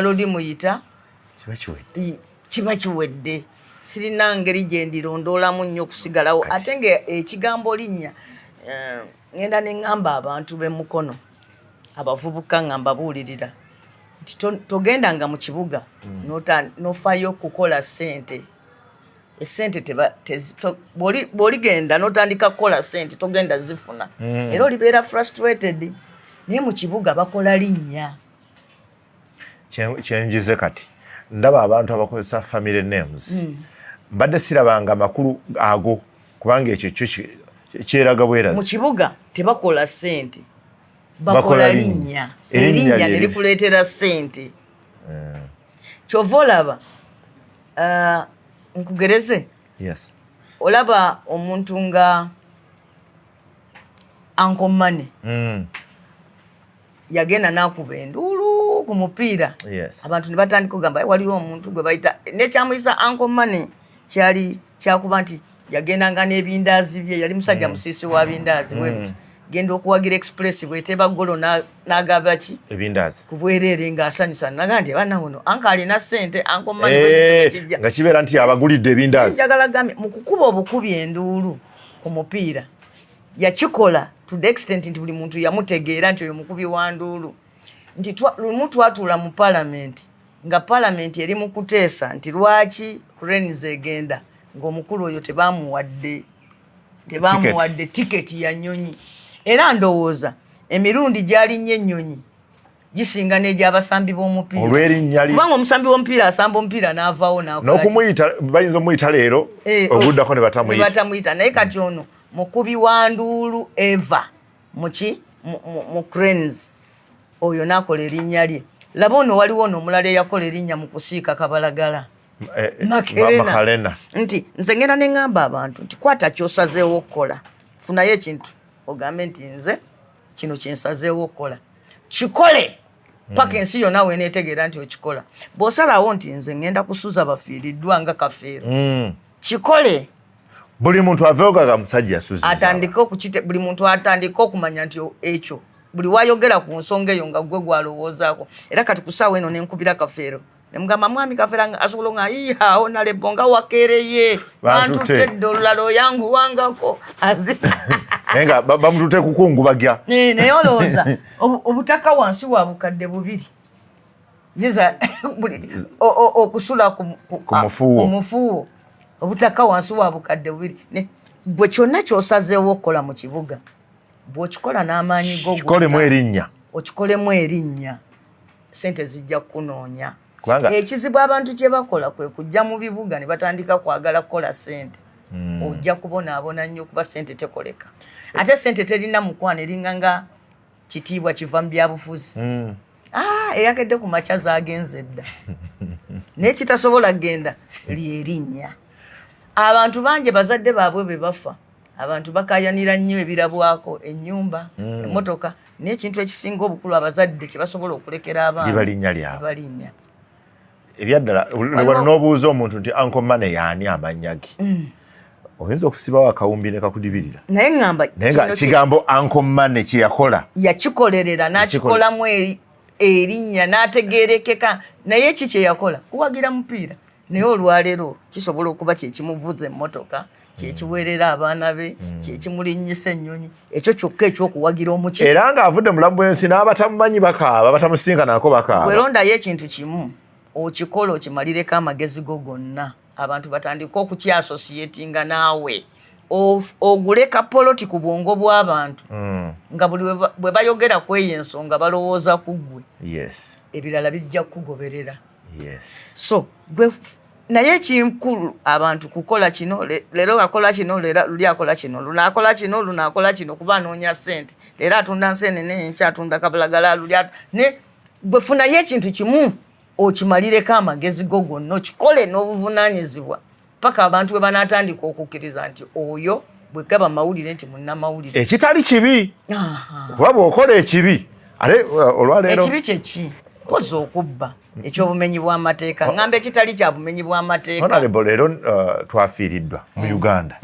Loli muyita kiba kiwedde. Kiba kiwedde. Sirina ngeri gye ndirondolamu nnyo okusigalawo, ate nga ekigambo linnya, ŋŋenda ne ŋŋamba abantu b'emukono, abavubuka, nga mbabuulirira nti togendanga mu kibuga n'ofaayo okukola ssente. Essente bw'oligenda n'otandika kukola ssente, togenda zifuna era olibeera frustrated. Naye mu kibuga bakola linnya. Kyenjize kati, ndaba abantu abakozesa family names. Mbadde sirabanga amakulu ago, kubanga ekyo kyo kyeraga mu bwerazi. Kibuga tebakola ssente, bakola bakola linnya. Linnya. Erinnya erinnya ne likuleetera ssente. Kyova olaba, nkugereze, Yes. olaba omuntu nga Uncle Money yagenda n'akuba enduulu ku mupiira. Abantu ne batandika okugamba, "Eh, waliwo omuntu gwe bayita," nekyamuyisa Uncle Money kyali kyakuba nti yagendanga n'ebindaazi bye. Yali musajja musiisi wa bindaazi bwe bityo. Genda okuwagira Express, bweteba golo n'agaba ki? Ebindaazi. Ku bwereere, ng'asanyusa naga nti abaana buno uncle alina ssente, Uncle Money. Bwekityo kijja Nga kibeera nti abagulidde ebindaazi. Njagala gambye, mu kukuba obukubi enduulu ku mupiira, yakikola to the extent nti buli muntu yamutegeera nti oyo mukubi wa nduulu. Nti lumu twatuula mu palamenti, nga palamenti eri mu kuteesa nti lwaki Cranes egenda ng'omukulu oyo tebamuwadde tiketi ya nnyonyi. Era ndowooza emirundi gy'alinnya ennyonyi gisinga n'egyabasambi b'omupiira. Olw'erinnya Kubanga omusambi w'omupiira asamba omupiira n'avaawo n'akola ki? N'okumuyita, bayinza omuyita leero, oguddako ne ne batamuyita. Batamuyita. Naye kati ono mukubi wa nduulu eva muki mu Cranes, oyo n'akola erinnya lye. Laba ono, waliwo ono omulala eyakola erinnya mu kusiika kabalagala. Makerena. Makalena. Nti nze ngenda ne ŋŋamba abantu nti kwata kyosazeewo okukola, funayo ekintu ogambe nti nze kino kyensazeewo okukola, kikole paka ensi yonna weneetegeera nti okikola. Bw'osalawo nti nze ŋŋenda kusuza bafiiriddwa nga Kafeero, kikole. Buli muntu aveewo gaga musajja yasuziza. Atandike okukite, buli muntu atandike okumanya nti ekyo buli wayogera ku nsonga eyo nga gwe gwalowoozaako. Era kati ku ssaawa eno nenkubira Kafeero nemugamba, "Mwami Kafeero," nga asobola nga yiihawo nalebo nga wakereye. Bantute. Bantute dde, olulala oyanguwangako. Naye nga bamutute kukungubagya. Naye olowooza obutaka wansi wa 2000 ziza okusula Ku mufuuwo. Ku mufuuwo, obutaka wansi wa 2000. Gwe kyonna kyosazeewo okukola mu kibuga, bw'okikola n'amaanyi go kikolemu gonna, erinnya. Okikolemu erinnya, sente zijja kukunoonya. Kubanga Ekizibu abantu kye bakola kwe kujja mu bibuga ne batandika kwagala kukola sente. Ojja kubonaabona nnyo, kuba sente tekoleka, ate sente terina mukwano, eringa nga kitiibwa kiva mu byabufuzi. Ah, eyakedde ku makya zagenze dda, naye kitasobola kugenda lyerinnya. Abantu bangi bazadde baabwe bwe bafa, abantu bakayanira nnyo ebirabwako, ennyumba, emmotoka, naye ekintu ekisinga obukulu abazadde kye basobola okulekera abaana liba linnya lyabwe. Liba linnya. Ebyaddala wano n'obuuza omuntu nti Uncle Money yaani amannya ge, oyinza okusibawo akawumbi ne kakudibirira. Naye ŋŋamba Naye nga kino kigambo Uncle Money kyeyakola yakikolerera n'akikolamu erinnya n'ategerekeka. Naye ki kye yakola? Kuwagira mupiira. Naye olwaleero kisobola okuba kyekimuvuza emmotoka, kyekiweerera abaana be, kyekimulinnyisa ennyonyi, ekyo kyokka ekyokuwagira omuki. Era ng'avudde mu bulamu bw'ensi n'abatamumanyi bakaaba, batamusinkanako bakaaba. Werondayo ekintu kimu, okikola, okimalireko amagezi go gonna, abantu batandike okukyasosiyetinga naawe. Ogule kapoloti ku bwongo bw'abantu nga buli bwe bayogera ku eyo ensonga balowooza ku ggwe. Ebirala bijja kukugoberera. So gwe naye ekinkulu abantu kukola kino, leero akola kino, leero luli akola kino, luno akola kino, luno akola kino, kuba anoonya ssente. Leero atunda nsenene, enkya atunda kabalagala, luli ne gwe funayo ekintu kimu, okimalireko amagezi go gonna, okikole n'obuvunaanyizibwa paka abantu bwe banaatandika okukkiriza nti oyo bwe gaba mawulire nti munnamawulire. Ekitali kibi, kuba bw'okola ekibi ate olwaleero Ekibi kyeki? Koza okubba, ekyobumenyi bw'amateeka. Ŋŋamba ekitali kya bumenyi bw'amateeka. Honorable, leero twafiiriddwa mu Uganda,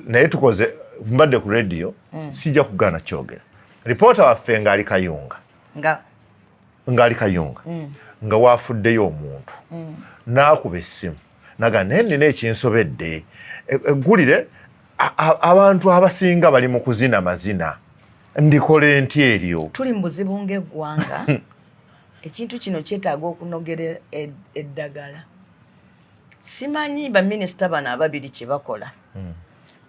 naye tukoze, mbadde ku radio, sijja kugaana kyogera, ripoota waffe ng'ali Kayunga nga ng'ali Kayunga. Nga wafuddeyo omuntu. N'akuba essimu. Naga naye nnina ekinsobedde. Eggulire abantu abasinga bali mu kuzina mazina. Ndikole nti eryo. Tuli mu buzibu ng'eggwanga. Ekintu kino kyetaaga okunogera eddagala. Simanyi baminisita bano ababiri kye bakola.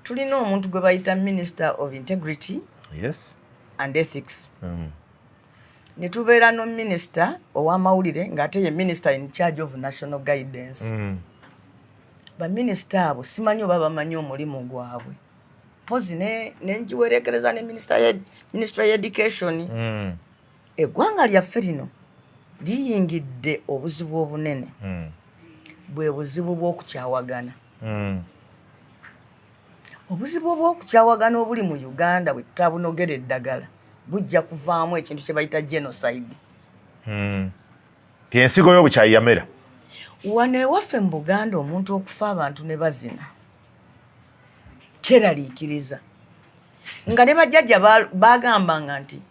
Tulina omuntu gwe bayita Minister of Integrity and Ethics. Ne tubeera no minisita ow'amawulire ng'ate ye minister in charge of national guidance. Baminisita abo simanyi oba bamanyi omulimu gwabwe. Mpozi ne ngiwerekereza ne Ministry ya Education. Eggwanga lyaffe lino liyingidde obuzibu obunene. Bwe buzibu bw'okukyawagana. Obuzibu bw'okukyawagana obuli mu Uganda bwe tutabunogera eddagala bujja kuvaamu ekintu kye bayita genocide. Ensigo y'obukyayi yamera. Wano ewaffe mu Buganda omuntu okufa abantu ne bazina kyeraliikiriza. Nga ne bajjajja bagambanga nti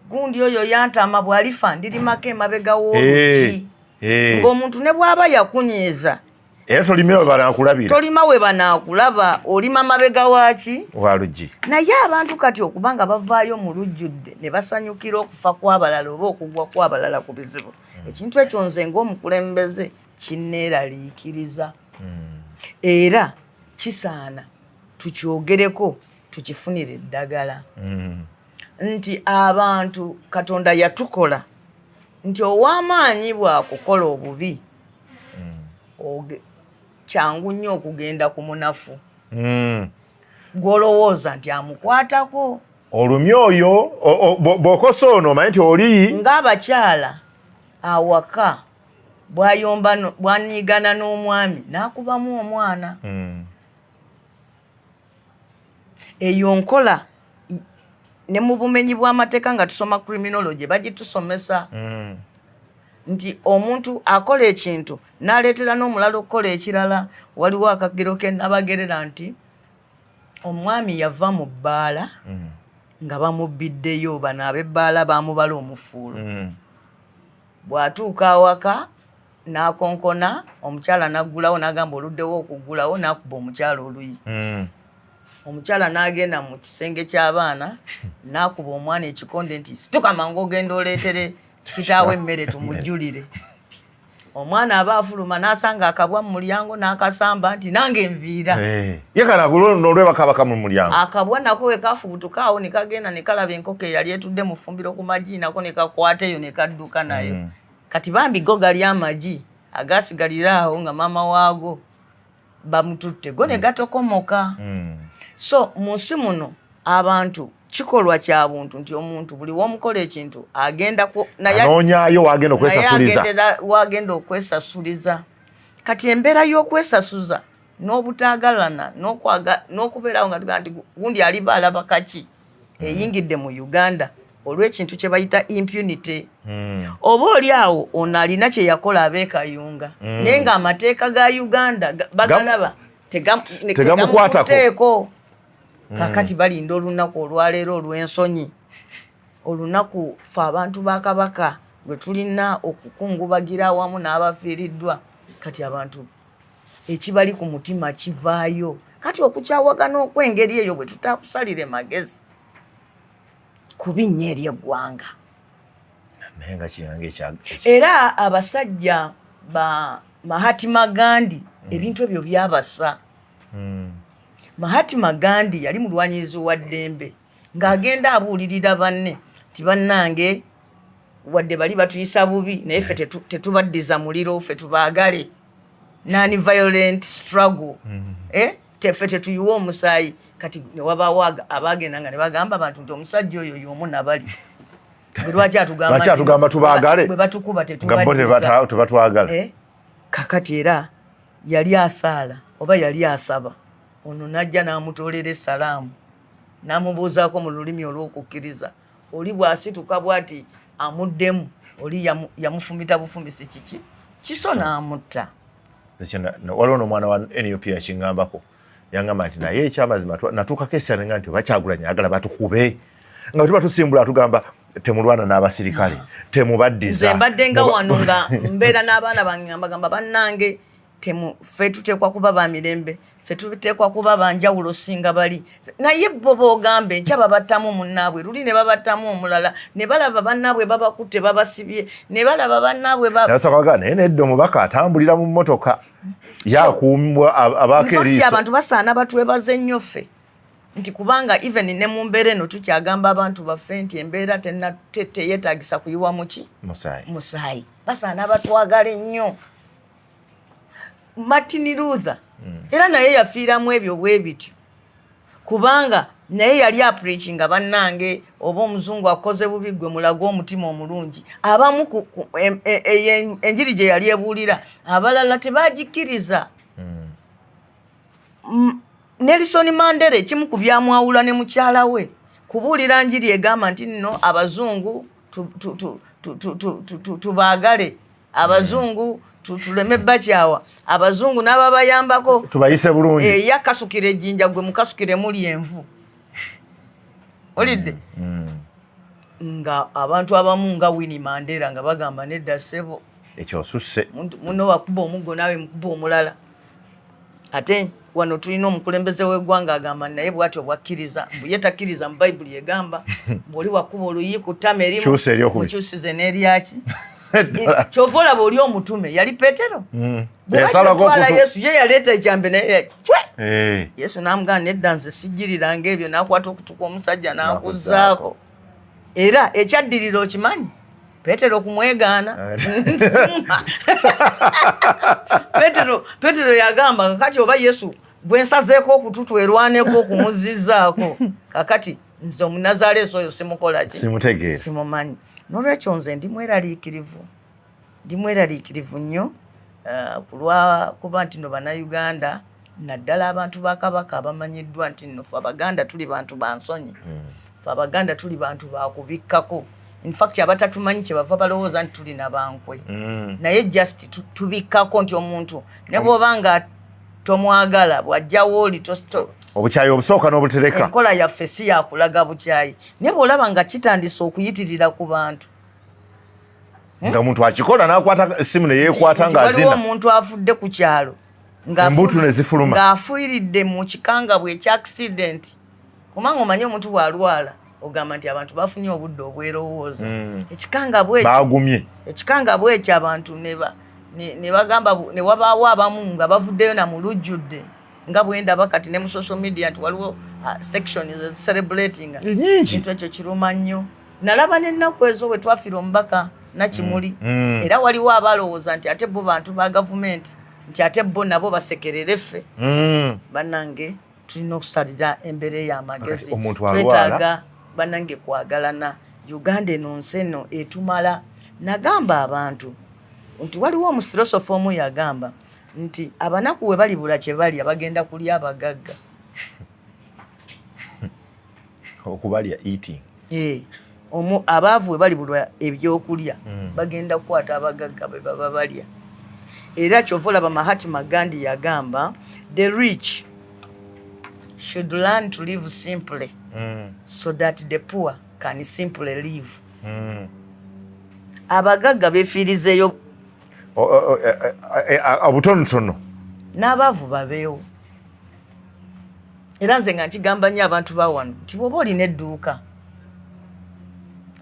gundi oyo yantama bw'alifa ndirimako emabega w'oluggi. Ng'omuntu ne bw'aba yakunyiiza era tolima we banaakulabira. Tolima we banaakulaba, olima mabega waaki? Wa luggi. Naye abantu kati okubanga bavaayo mu lujjudde ne basanyukira okufa kw'abalala oba okugwa kw'abalala ku bizibu. Ekintu ekyo nze ng'omukulembeze kinneeraliikiriza. Era kisaana tukyogereko tukifunire eddagala. Nti abantu Katonda yatukola nti ow'amaanyi bw'akukola obubi kyangu nnyo okugenda ku munafu. Gw'olowooza nti amukwatako. Olumye oyo bw'okosa ono omanyi nti oli. Ng'abakyala awaka bw'ayomba bw'anyiigana n'omwami n'akubamu omwana. Eyo nkola ne mu bumenyi bw'amateeka nga tusoma criminology bagitusomesa. Nti omuntu akola ekintu n'aleetera n'omulala okukola ekirala. Waliwo akagero ke nabagerera nti omwami yava mu bbaala nga bamubbiddeyo, bano ab'ebbaala baamubala omufuulo. Bw'atuuka awaka n'akonkona, omukyala n'aggulawo n'agamba oluddewo okuggulawo, n'akuba omukyala oluyi. Omukyala n'agenda mu kisenge ky'abaana n'akuba omwana ekikonde nti situka mangu ogenda oleetere kitaawe emmere tumujjulire. Omwana aba afuluma n'asanga akabwa mu mulyango n'akasamba nti nange nviira. Ye n'olwebakabaka mu mulyango. Akabwa nako we kafubutuka awo ne kagenda ne kalaba enkoko eyali etudde mu ffumbiro ku magi nako ne kakwata eyo ne kadduka nayo. Kati bambi go gali amagi agasigalira awo nga maama waago bamututte go ne gatokomoka. So mu nsi muno abantu kikolwa kya buntu nti omuntu buli w'omukola ekintu agenda anoonyaayo wagenda okwesasuliza. Wagenda okwesasuliza. Kati embeera y'okwesasuza n'obutaagalana n'okubeerawo nga tugamba nti gundi aliba alaba kaki eyingidde mu Uganda olw'ekintu kye bayita impunity. Oba oli awo ono alina kye yakola ab'e Kayunga naye ng'amateeka ga Uganda bagalaba tegamukwatako. Kaakati balinda olunaku olwaleero olw'ensonyi, olunaku ffe abantu ba Kabaka lwe tulina okukungubagira awamu n'abafiiriddwa. Kati abantu ekibali ku mutima kivaayo. Kati okukyawagana okw'engeri eyo bwe tutakusalire magezi kubi nnyo eri eggwanga. Era abasajja ba Mahatma Gandhi ebintu ebyo byabasa. Mahatma Gandhi yali mulwanyirizi wa ddembe ng'agenda abuulirira banne nti bannange wadde bali batuyisa bubi naye ffe tetubaddiza muliro, ffe tubaagale. Non violent struggle. Ffe tetuyiwa omusaayi. Kati ne wabaawo abagenda nga ne bagamba abantu nti omusajja oyo y'omu nabali. Lwaki atugamba tubaagale? Bwe batukuba tetubaddiza. Tebatwagala. Kakati era yali asaala oba yali asaba. Ono n'ajja n'amutoolera essalaamu n'amubuuzaako mu lulimi olw'okukkiriza. Oli bw'asituka bw'ati amuddemu, oli yamufumita bufumisi kiki kiso n'amutta. Waliwo n'omwana wa NUP yakiŋŋambako, yangamba nti naye ekyamazima natuukako essala nga nti bakyagulanyi ayagala batukube nga bwe tuba tusimbula atugamba Temulwana n'abasirikale, temubaddiza. Nze mbadde nga wano nga mbeera n'abaana bange mbagamba bannange ffe tuteekwa kuba ba mirembe, ffe tuteekwa kuba banjawulo singa bali. Naye bo b'ogamba enkya babattamu munnaabwe, luli ne babattamu omulala, ne balaba bannaabwe babakutte babasibye, ne balaba bannaabwe Nasooka naye nedda omubaka atambulira mu mmotoka yakuumibwa abaako eriiso. Abantu basaana batwebaze nnyo ffe nti kubanga even ne mu mbeera eno tukyagamba abantu baffe nti embeera teyeetaagisa kuyiwa muki musaayi. Basaana batwagale nnyo. Martin Luther era naye yafiiramu ebyo bwe bityo, kubanga naye yali apreachinga bannange oba omuzungu akoze bubi gwe mulage omutima omulungi. Abamu enjiri gye yali ebuulira abalala tebagikkiriza. Nelson Mandela ekimu ku byamwawula ne mukyala we kubuulira njiri egamba nti nno abazungu tubaagale, abazungu tuleme bakyawa, abazungu n'ababayambako tubayise bulungi. Yakasukira ejjinja gwe mukasukire muli envu. Olidde nga abantu abamu nga Winnie Mandela nga bagamba nedda ssebo, ekyo osusse, muno wakuba omuggo naawe mukuba omulala. Ate wano tulina omukulembeze w'eggwanga agamba naye bw'atyo bw'akkiriza, mbu ye takkiriza mu Bayibuli egamba bw'oli wakuba oluyi ku ttama erimu mukyusize n'eryaki. Kyova olaba oli omutume yali Petero. Bw'atwala Yesu ye yaleeta ekyambe naye cwe. Yesu n'amugamba nedda nze sijjiriranga ebyo, n'akwata okutu kw'omusajja n'akuzzaako. Era ekyaddirira okimanyi Petero kumwegaana. Petero yagamba kakati oba Yesu gwe nsazeeko okutu twerwaneko okumuzizzaako, kakati nze Omunazaleesi oyo simukola ki? Simutegeera. Simumanyi. N'olwekyo nze ndi mweraliikirivu nnyo kulwa kuba nti nno Bannayuganda naddala abantu ba Kabaka abamanyiddwa nti nno ffe Abaganda tuli bantu ba nsonyi, ffe Abaganda tuli bantu bakubikkako. In fact abatatumanyi kye bava balowooza nti tuli nabankwe. Naye just tubikkako nti omuntu ne bw'oba nga tomwagala bw'ajjawo oli obukyayi obusooka n'obutereka. Enkola yaffe si yakulaga bukyayi, naye bw'olaba nga kitandise okuyitirira ku bantu nga omuntu akikola n'akwata essimu ne yeekwata ng'azina. Waliwo omuntu afudde ku kyalo embutu ne zifuluma ng'afiiridde mu kikangabwa ekya accident. Kubanga omanyi omuntu bw'alwala ogamba nti abantu bafunye obudde obwerowooza. Ekikangabwa ekyo bagumye. Ekikangabwa ekyo abantu ne bagamba ne wabaawo abamu nga bavuddeyo na mu lujjudde nga bwe ndaba kati ne mu social media nti waliwo sections ezicelebrating ekintu ekyo kiruma nnyo. Nalaba n'ennaku ezo bwe twafiira omubaka Nakimuli, era waliwo abalowooza nti ate bo bantu ba gavumenti nti ate bo nabo basekerere ffe. Bannange tulina okusalira embeera ey'amagezi, twetaaga bannange kwagalana. Uganda eno nsi eno etumala. Nagamba abantu nti waliwo omufilosofa omu yagamba nti abanaku we balibula kye balya bagenda kulya abagagga. Okubalya eating. Abaavu we balibulwa ebyokulya bagenda kukwata abagagga bwe baba balya. Era kyova olaba Mahatma Gandhi yagamba the rich should learn to live simply so that the poor can simply live. Abagagga beefiirizeeyo obutonotono n'abaavu babeewo. Era nze nga nkigamba nnyo abantu ba wano nti bw'oba olina edduuka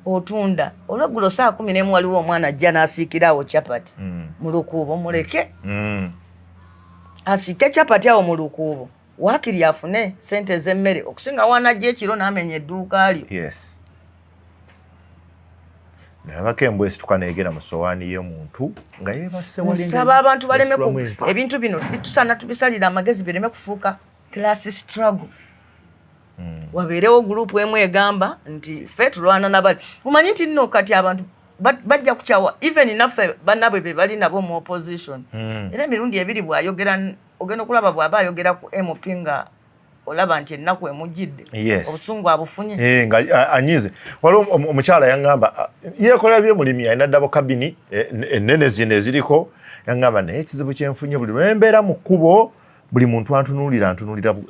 otunda olweggulo 11:00 waliwo omwana ajja n'asiikira awo chapati mu lukuubo, muleke asiike chapati awo mu lukuubo waakiri afune sente ez'emmere okusinga waanajja ekiro n'amenya edduuka lyo. Yes. Nalabako embwa esituka n'egenda mu ssowaani y'omuntu nga yeebase. Nsaba abantu baleme ebintu bino tusaana tubisalira amagezi bireme kufuuka class struggle. Wabeerewo gurupu emu egamba nti ffe tulwana nabali. Omanyi nti nno kati abantu bajja kukyawa even naffe bannabwe be bali nabo mu opposition. Era emirundi ebiri bw'ayogera ogenda okulaba bw'aba ayogera ku MP nga olaba nti ennaku emujjidde, obusungu abufunye nga anyize. Waliwo omukyala yaŋŋamba yeekolera byemulimi, alina ddabo kabini ennene zino eziriko, yaŋŋamba naye ekizibu kyenfunye buli lwe mbeera mu kkubo buli muntu antunuulira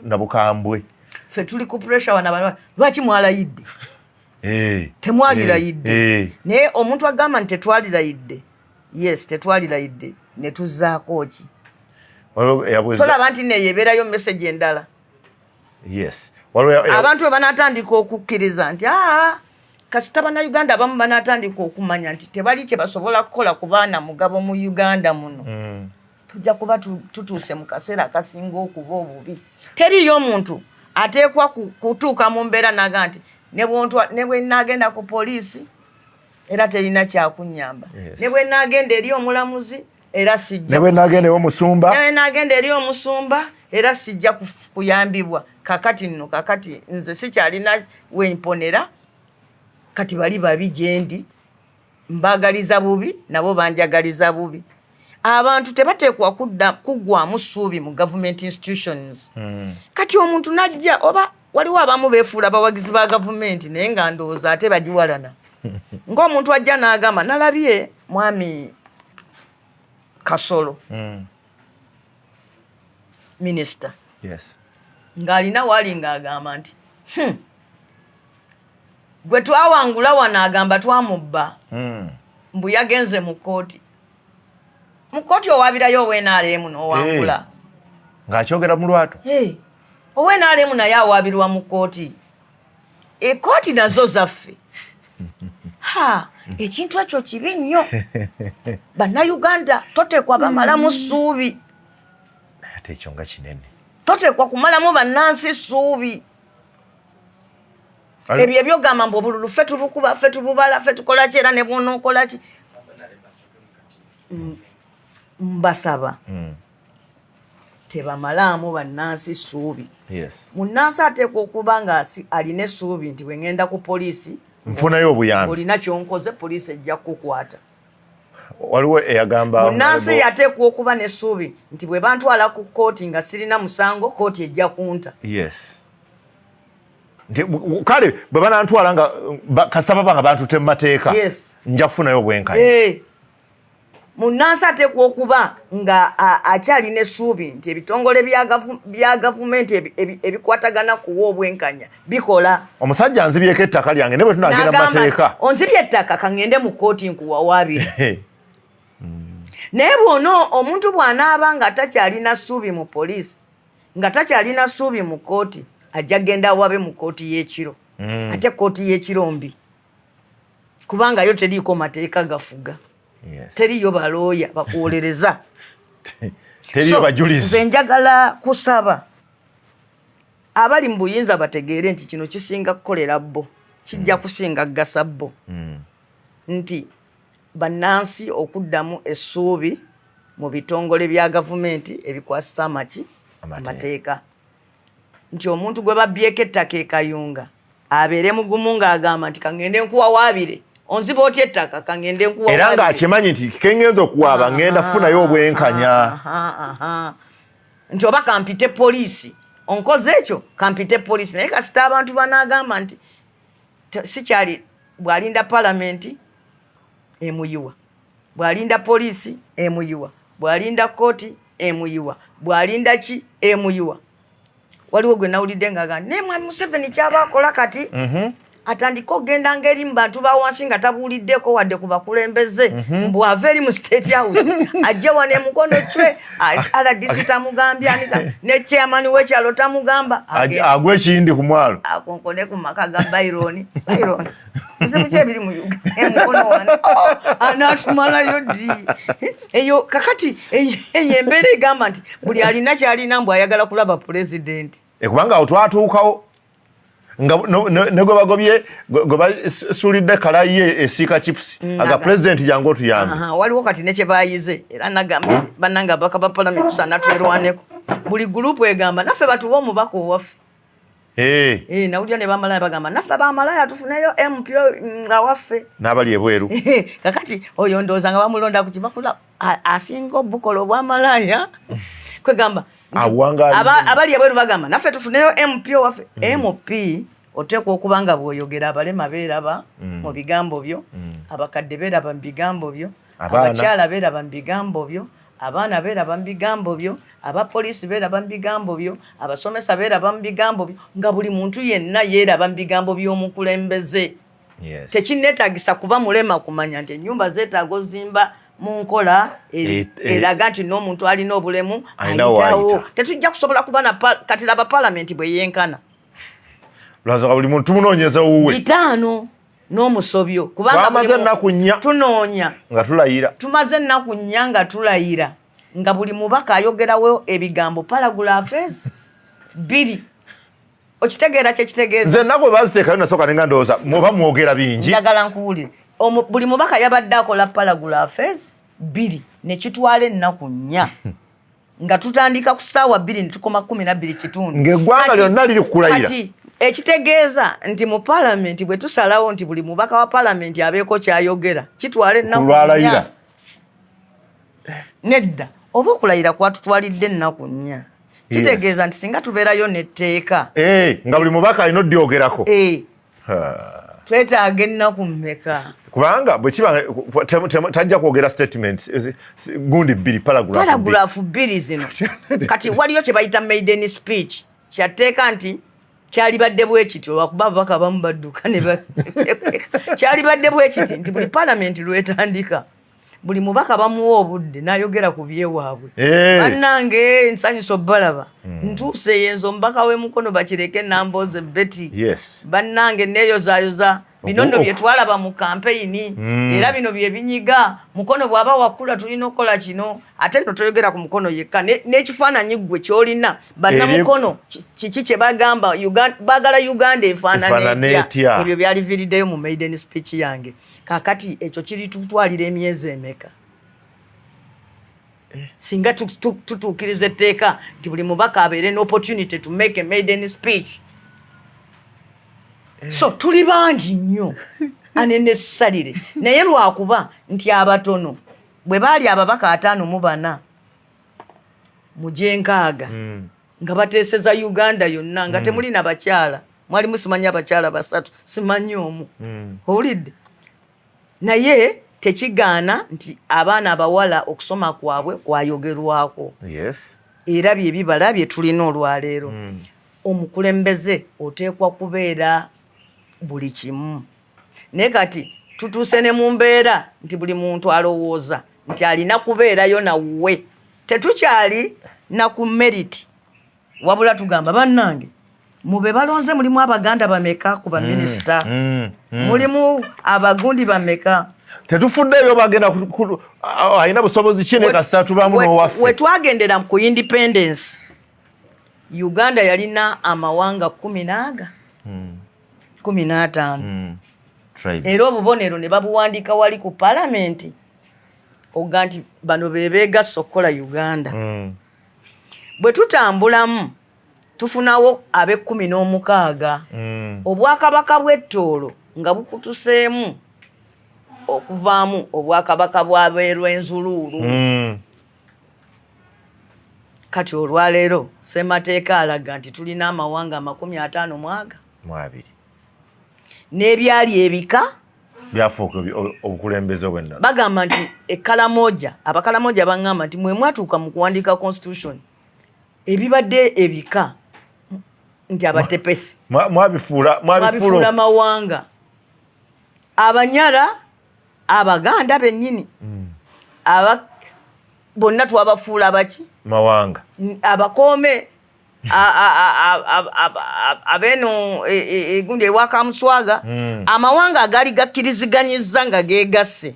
na bukambwe. Ffe tuli ku pressure wano abantu lwaki mwalayidde? Temwalirayidde. Naye omuntu agamba nti tetwalirayidde, yes, tetwalirayidde, ne tuzzaako ki? Tolaba nti neyo ebeerayo message endala. Yes. Abantu bwe banaatandika okukkiriza nti aa, kasita Bannayuganda abamu banaatandika okumanya nti tebali kye basobola kukola ku baana mugabo mu Uganda muno, tujja kuba tutuuse mu kaseera akasinga okuba obubi. Teriyo omuntu ateekwa kutuuka mu mbeera naga nti ne bwe naagenda ku poliisi era terina kyakunnyamba, ne bwe naagenda eri omulamuzi era sijja, ne bwe naagenda ew'omusumba, ne bwe naagenda eri omusumba era sijja kuyambibwa. Kakati nno, kakati nze sikyalina wemponera, kati bali babi gyendi, mbagaliza bubi nabo banjagaliza bubi. Abantu tebateekwa kuggwamu ssuubi mu government institutions. Kati omuntu najja, oba waliwo abamu beefuula abawagizi ba gavumenti naye nga ndowooza ate bagiwalana. Ng'omuntu ajja n'agamba, nalabye mwami Kasolo, minisita, ng'alina waali ng'agamba nti gwe twawangula wano agamba twamubba, mbu yagenze mu kkooti. Mu kkooti owaabirayo owa NRM n'owangula. Ng'akyogera mu lwatu. Owa NRM naye awaabirwa mu kkooti. Ekkooti nazo zaffe. Ha, ekintu ekyo kibi nnyo. Bannayuganda toteekwa bamalamu ssuubi. Ate ekyo nga kinene. Toteekwa kumalamu bannansi ssuubi. Ebyo ebyogamba mbu obululu ffe tubukuba, ffe tububala, ffe tukola ki, era ne bw'onookola ki. Mbasaba tebamalaamu bannansi ssuubi. Munnansi ateekwa okuba nga alina essuubi nti bwe ŋŋenda ku poliisi nfunayo obuyambi, olina ky'onkoze poliisi ejja kukukwata. Waliwo eyagamba munnansi yateekwa okuba n'essuubi nti bwe bantwala ku kkooti nga sirina musango, kkooti ejja kunta. Yes. Kale bwe banantwala nga kasaba banga bantutte mu mateeka, nja kufunayo obwenkanya. Munnansi ateekwa okuba nga akyalina essuubi nti ebitongole bya gavumenti ebikwatagana kuwa obwenkanya bikola. Omusajja nzibyeko ettaka lyange ne bwe tunagenda mu mateeka. Onzibye ettaka kaŋŋende mu kkooti nkuwawaabire. Naye bw'ono omuntu bw'anaaba nga takyalina ssuubi mu poliisi, nga takyalina ssuubi mu kkooti, ajja genda awabe mu kkooti y'ekiro. Ate kkooti y'ekiro mbi, kubanga yo teriiko mateeka gafuga. Teriyo balooya bakuwolereza. Teriyo bajulizi. Nze njagala kusaba abali mu buyinza bategeere nti kino kisinga kukolera bo, kijja kusinga kugasa bo. Nti bannansi okuddamu essuubi mu bitongole bya gavumenti ebikwasisa amateeka. Nti omuntu gwe babbyeko ettaka e Kayunga abeere mugumu ng'agamba nti kaŋŋende nkuwawaabire, onziba otya ettaka, kaŋŋende nkuwawaabire. Era ng'akimanyi nti kengenza okuwaaba ŋŋenda kufunayo obwenkanya. Nti oba kampite poliisi, onkoze ekyo kampite poliisi. Naye kasita abantu banaagamba nti sikyali, bw'alinda palamenti emuyiwa, bw'alinda poliisi emuyiwa, bw'alinda kkooti emuyiwa, bw'alinda ki emuyiwa. Waliwo gwe nawulidde ng'agamba naye mwami Museveni ky'aba akola kati atandike okugenda ng'eri mu bantu ba wansi nga tabuuliddeko wadde ku bakulembeze, mbu ava eri mu State House ajje wano emukono cwe, RDC tamugambye, ne chairman w'ekyalo tamugamba, agwe ekiyindi ku mwalo, akonkone ku maka ga Byron. Byron bizibu ki ebiri mu Uganda emukono wano anaatumalayo ddi? Eyo kakati eyo embeera egamba nti buli alina ky'alina mbu ayagala kulaba pulezidenti. Kubanga awo twatuukawo nga ne gwe bagobye gwe basuulidde kalayi ye esiika chips, aga pulezidenti jangu otuyambe. Waliwo kati ne kye baayize era nagambye bannange ababaka ba palamenti tusaana twerwaneko. Buli gurupu egamba naffe batuwe omubaka owaffe. Nawulira ne bamalaya bagamba naffe bamalaya tufuneyo MP nga waffe. N'abali ebweru. Kakati oyo ndowooza nga bamulonda ku kibakula asinga obukola obwamalaya. Kwegamba abali ebweru bagamba naffe tufuneyo MP owaffe. MP oteekwa okuba nga bw'oyogera abalema beeraba mu bigambo byo, abakadde beeraba mu bigambo byo, abakyala beeraba mu bigambo byo, abaana beeraba mu bigambo byo, abapoliisi beeraba mu bigambo byo, abasomesa beeraba mu bigambo byo, nga buli muntu yenna yeeraba mu bigambo by'omukulembeze. Yes. Tekinneetaagisa kuba mulema kumanya nti ennyumba zeetaaga ozimba mu nkola eraga nti n'omuntu alina obulemu ayitawo. Tetujja kusobola kuba na kati laba palamenti bwe yenkana. Lwansonga buli muntu tumunoonyeza wuwe. 5 n'omusobyo. Kubanga twamaze ennaku 4 tunoonya. Nga tulayira. Tumaze ennaku 4 nga tulayira. Nga buli mubaka ayogerawo ebigambo paragraphes 2. Okitegeera kye kitegeeza. Nze ennaku bwe baziteekayo nasooka ne nga ndowooza muba mwogera bingi. Njagala nkuwulire. Buli mubaka yabadde akola paragraphes 2 ne kitwala ennaku 4. Nga tutandika ku ssaawa 2 ne tukoma 12:15. Ng'eggwanga lyonna liri kukulayira. Kati ekitegeeza nti mu palamenti bwe tusalawo nti buli mubaka wa palamenti abeeko ky'ayogera kitwala ennaku 4. Nedda oba okulayira kwatutwalidde ennaku 4. Kitegeeza nti singa tubeerayo n'etteeka. Nga buli mubaka alina oddyogerako. Twetaaga ennaku mmeka? Kubanga bwe kiba tajja kwogera statements gundi 2 paragraph 2 zino. Kati waliyo kye bayita maiden speech. Kyatteeka nti kyalibadde bwe kityo lwakuba ababaka abamu badduka ne kyalibadde bwe kiti nti buli palamenti lwetandika buli mubaka bamuwa obudde n'ayogera ku byewaabwe. Bannange nsanyusa obbalaba. Ntuuse yenzo omubaka w'emukono bakireke Nambooze Betty. Bannange neeyozaayoza bino nno bye twalaba mu kampeyini era bino bye binyiga. Mukono bw'aba wakula tulina okukola kino ate nno toyogera ku mukono yekka n'ekifaananyi ggwe ky'olina bannamukono kiki kye bagamba baagala Uganda efaanane etya. Ebyo byaliviiriddeyo mu maiden speech yange. Kaakati ekyo kiritutwalira emyezi emeka? Singa tutuukiriza etteeka nti buli mubaka abeere n'opportunity to make a maiden speech. So tuli bangi nnyo unnecessarily. Naye lwakuba nti abatono bwe baali ababaka 54 mu gy'enkaaga nga bateeseza Uganda yonna nga temuli na bakyala. Mwalimu simanyi abakyala 3 simanyi omu. Owulidde? Naye tekigaana nti abaana abawala okusoma kwabwe kwayogerwako. Era bye bibala bye tulina olwaleero. Omukulembeze oteekwa kubeera buli kimu. Naye kati tutuuse ne mu mbeera nti buli muntu alowooza nti alina kubeerayo nawuwe. Tetukyali na ku merit. Wabula tugamba bannange mube balonze mulimu Abaganda bameka ku baminisita, mulimu abagundi bameka. Tetufuddeeyo bagenda alina busobozi ki ne kasita tubaamu n'owaffe. We twagendera ku independence, Uganda yalina amawanga 15. Era obubonero ne babuwandiika wali ku palamenti oga nti bano be beegasse okukola Uganda. Bwe tutambulamu tufunawo ab'e16. Obwakabaka bw'Ettoolo nga bukutuseemu okuvaamu obwakabaka bw'Abeerwenzuluulu. Kati olwaleero ssemateeka alaga nti tulina amawanga 52. N'ebyali ebika byafuuka obukulembeze obw'ennono. Bagamba nti Ekalamoja, Abakalamoja baŋŋamba nti mwe mwatuuka mu kuwandiika constitution ebibadde ebika nti abatepesi mwabifuula mawanga. Abanyara, Abaganda bennyini bonna twabafuula baki? Mawanga. Abakome abeno egundi ewakamuswaga amawanga agali gakkiriziganyizza nga geegasse.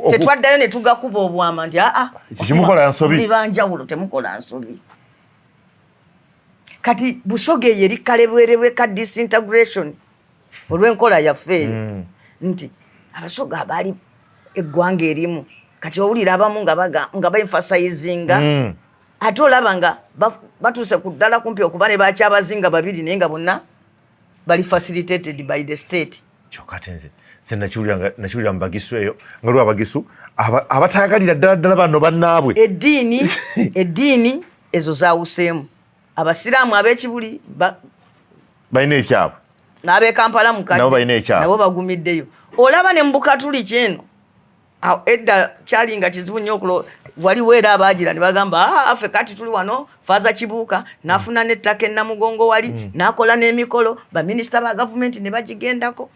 Tetwaddayo ne tugakuba obwama nti kimukola nsobi. Banjawulo temukola nsobi. Kati Busoga eyo eri kalebwerebwe ka disintegration olw'enkola yaffe eyo nti Abasoga abaali eggwanga erimu kati owulira abamu nga baemphasizinga ate olaba nga batuuse ku ddala kumpi okuba ne bakyabazinga 2 naye nga bonna bali facilitated by the state. Kyokka ate nze nakiwulira mu Bagisu eyo nga lwa Bagisu abatayagalira ddala ddala bano bannaabwe. Eddiini ezo zaawuseemu. Abasiraamu ab'Ekibuli balina ekyabwe n'ab'e Kampala mukadde nabo balina ekyabwe nabo bagumiddeyo. Olaba ne mu Bukatuliki eno edda kyali nga kizibu nnyo waliwo era abaagira ne bagamba ffe kati tuli wano Faaza Kibuuka n'afuna n'ettaka e Namugongo wali n'akola n'emikolo baminisita ba gavumenti ne bagigendako.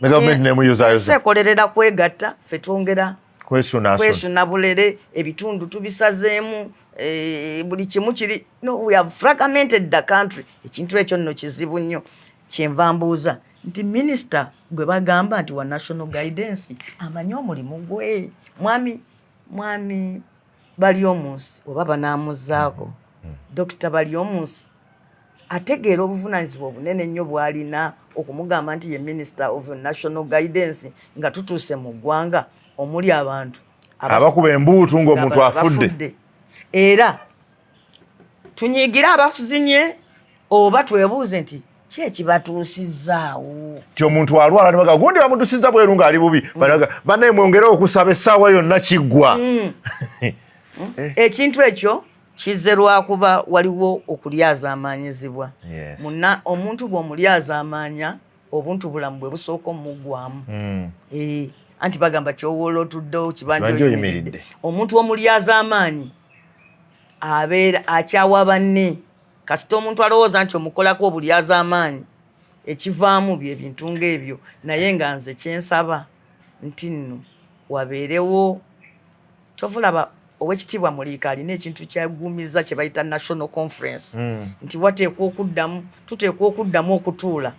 Ne gavumenti nemuyozaayoza. Ekolerera kwegatta, ffe twongera kwesuna bulere, ebitundu tubisazeemu, buli kimu kiri. No, we have fragmented the country. Ekintu ekyo nno kizibu nnyo. Kyenva mbuuza nti minisita gwe bagamba nti wa national guidance amanyi omulimu gwe. Mwami Baryomunsi oba banaamuzaako, Dokita Baryomunsi ategeera obuvunaanyizibwa obunene ennyo bw'alina okumugamba nti ye Minister of National Guidance, nga tutuuse mu ggwanga omuli abantu abakuba embuutu ng'omuntu afudde. Era tunyiigire abazinye oba twebuuze nti ki ekibatuusizaawo? Ti omuntu alwala ne bagamba gundi bamudusiza bweru ng'ali bubi, bannaye mwongere okusaba essaawa yonna kiggwa. Ekintu ekyo kizze lwakuba waliwo okulyazaamaanyizibwa. Omuntu bw'omulyazaamaanya obuntu bulamu bwe busooka omuggwamu. Anti bagamba ky'owoola otuddewo kibanja oyimiridde. Omuntu omulyazaamaanyi abeera akyawa banne. Kasita omuntu alowooza nti omukolako obulyazaamaanyi, ekivaamu bye bintu ng'ebyo. Naye nga nze kyensaba nti nno wabeerewo, kyova Owekitiibwa Muliika alina ekintu kyagumiza kye bayita National Conference, nti wateekwa okuddamu, tuteekwa okuddamu okutuula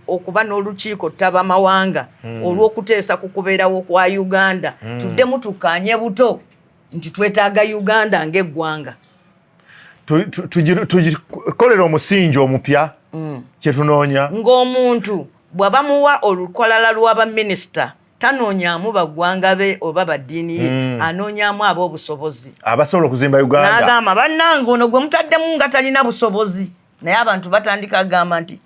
okuba n'olukiiko ttabamawanga olw'okuteesa ku kubeerawo kwa Uganda. Tuddemu tukkaanye buto nti twetaaga Uganda ng'eggwanga. Tugikolere omusingi omupya kyetunoonya. Ng'omuntu bw'aba muwa olukalala lw'abaminisita tanoonyaamu baggwanga be oba baddiini ye, anoonyaamu ab'obusobozi abasobola okuzimba Uganda. N'agamba bannange ono gwe mutaddemu nga talina busobozi. Naye abantu batandika agamba nti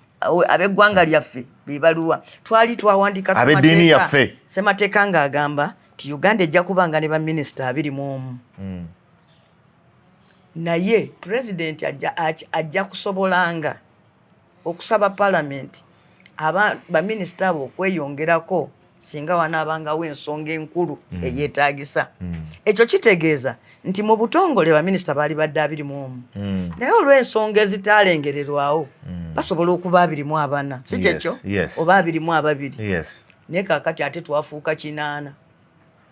ab'eggwanga lyaffe be baluwa. Twali twawandiika ab'eddiini yaffe. Ssemateeka ng'agamba nti Uganda ejja kubanga ne baminisita 21. Naye pulezidenti ajja kusobolanga okusaba palamenti baminisita abo okweyongerako singa wanaabangawo ensonga enkulu eyeetaagisa. Ekyo kitegeeza nti mu butongole baminisita baali badde 21. Naye olw'ensonga ezitaalengererwawo basobola okuba 24, si kyekyo? Oba 22. Naye kaakati ate twafuuka 8.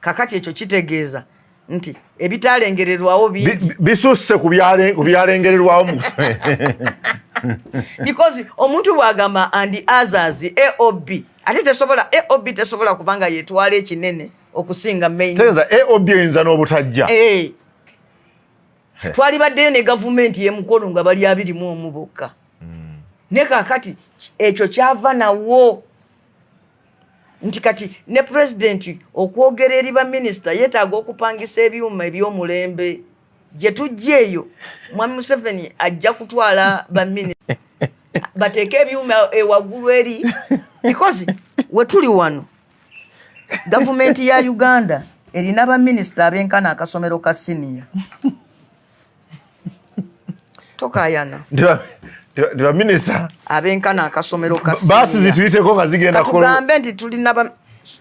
Kaakati ekyo kitegeeza nti ebitaalengererwawo bingi bisusse ku byalengererwawo. Because omuntu bw'agamba and others AOB, ate tesobola, AOB tesobola kubanga yetwala ekinene okusinga main. Tegeeza AOB eyinza n'obutajja. Twali baddeyo ne gavumenti y'emukono nga bali 21 bokka. Ne kaakati ekyo kyava nawo nti kati ne pulezidenti okwogera eri baminisita yeetaaga okupangisa ebyuma eby'omulembe. Gye tujja eyo Mwami Museveni ajja kutwala baminisita bateeke ebyuma ewaggulu eri, because we tuli wano gavumenti ya Uganda erina baminisita abenkana akasomero ka siniya. Tokaayana. Baminisita abenkana akasomero ka siniya. Baasi zituyiteko nga zigenda. Katugambe nti tulina,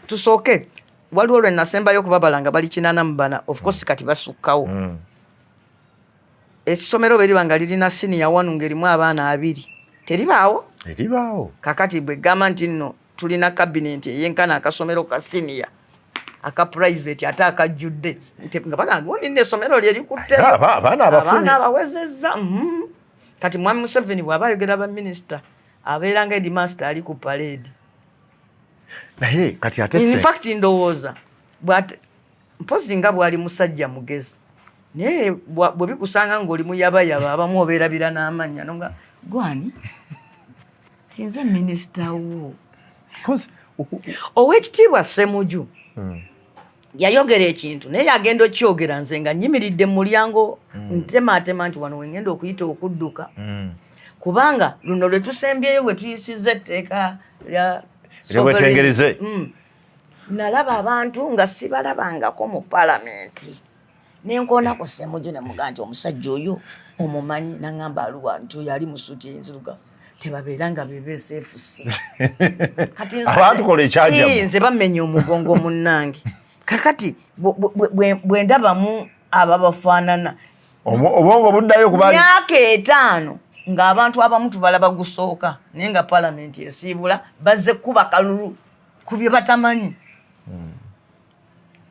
tusooke waliwo lwe nasembayo okubabala nga bali 84, of course kati basukkawo. Ekisomero bwe liba nga lirina siniya 1 ng'erimu abaana 2, teribaawo? Eribaawo. Kakati bwe gamba nti nno tulina kabinenti eyenkana akasomero ka siniya aka private ate akajjudde, nga bagamba gundi nno essomero lye likutte abaana abaana abawezezza. Kati Mwami Museveni bw'aba ayogera baminisita abeera nga headmaster ali ku parade. Naye kati ate in fact ndowooza mpozi nga bw'ali musajja mugezi, naye bwe bikusanga ng'oli muyabayaba abamu obeerabira n'amannya nonga gwani tinze minisita wo. Owekitiibwa Ssemuju yayogera ekintu naye yagenda okyogera nze nga nnyimiridde mu mulyango ntemaatema nti wano wengenda okuyita okudduka, kubanga luno lwe tusembyeyo bwe tuyisizza etteeka lya sovereignty. Nalaba abantu nga sibalabangako mu palamenti, nenkoona ku Ssemuju ne mugamba nti omusajja oyo omumanyi, n'aŋŋamba aluwa nti oyo ali mu ssuuti enzirugavu, tebabeera nga bebeeseefusi. Kati abantu kola ekyajamu. Nze bamenya omugongo munnange. Kakati bwe ndabamu ababafaanana obwongo buddayo kuba myaka 5 Ng'abantu abamu tubalaba gusooka, naye nga palamenti esiibula bazze kuba kalulu ku bye batamanyi.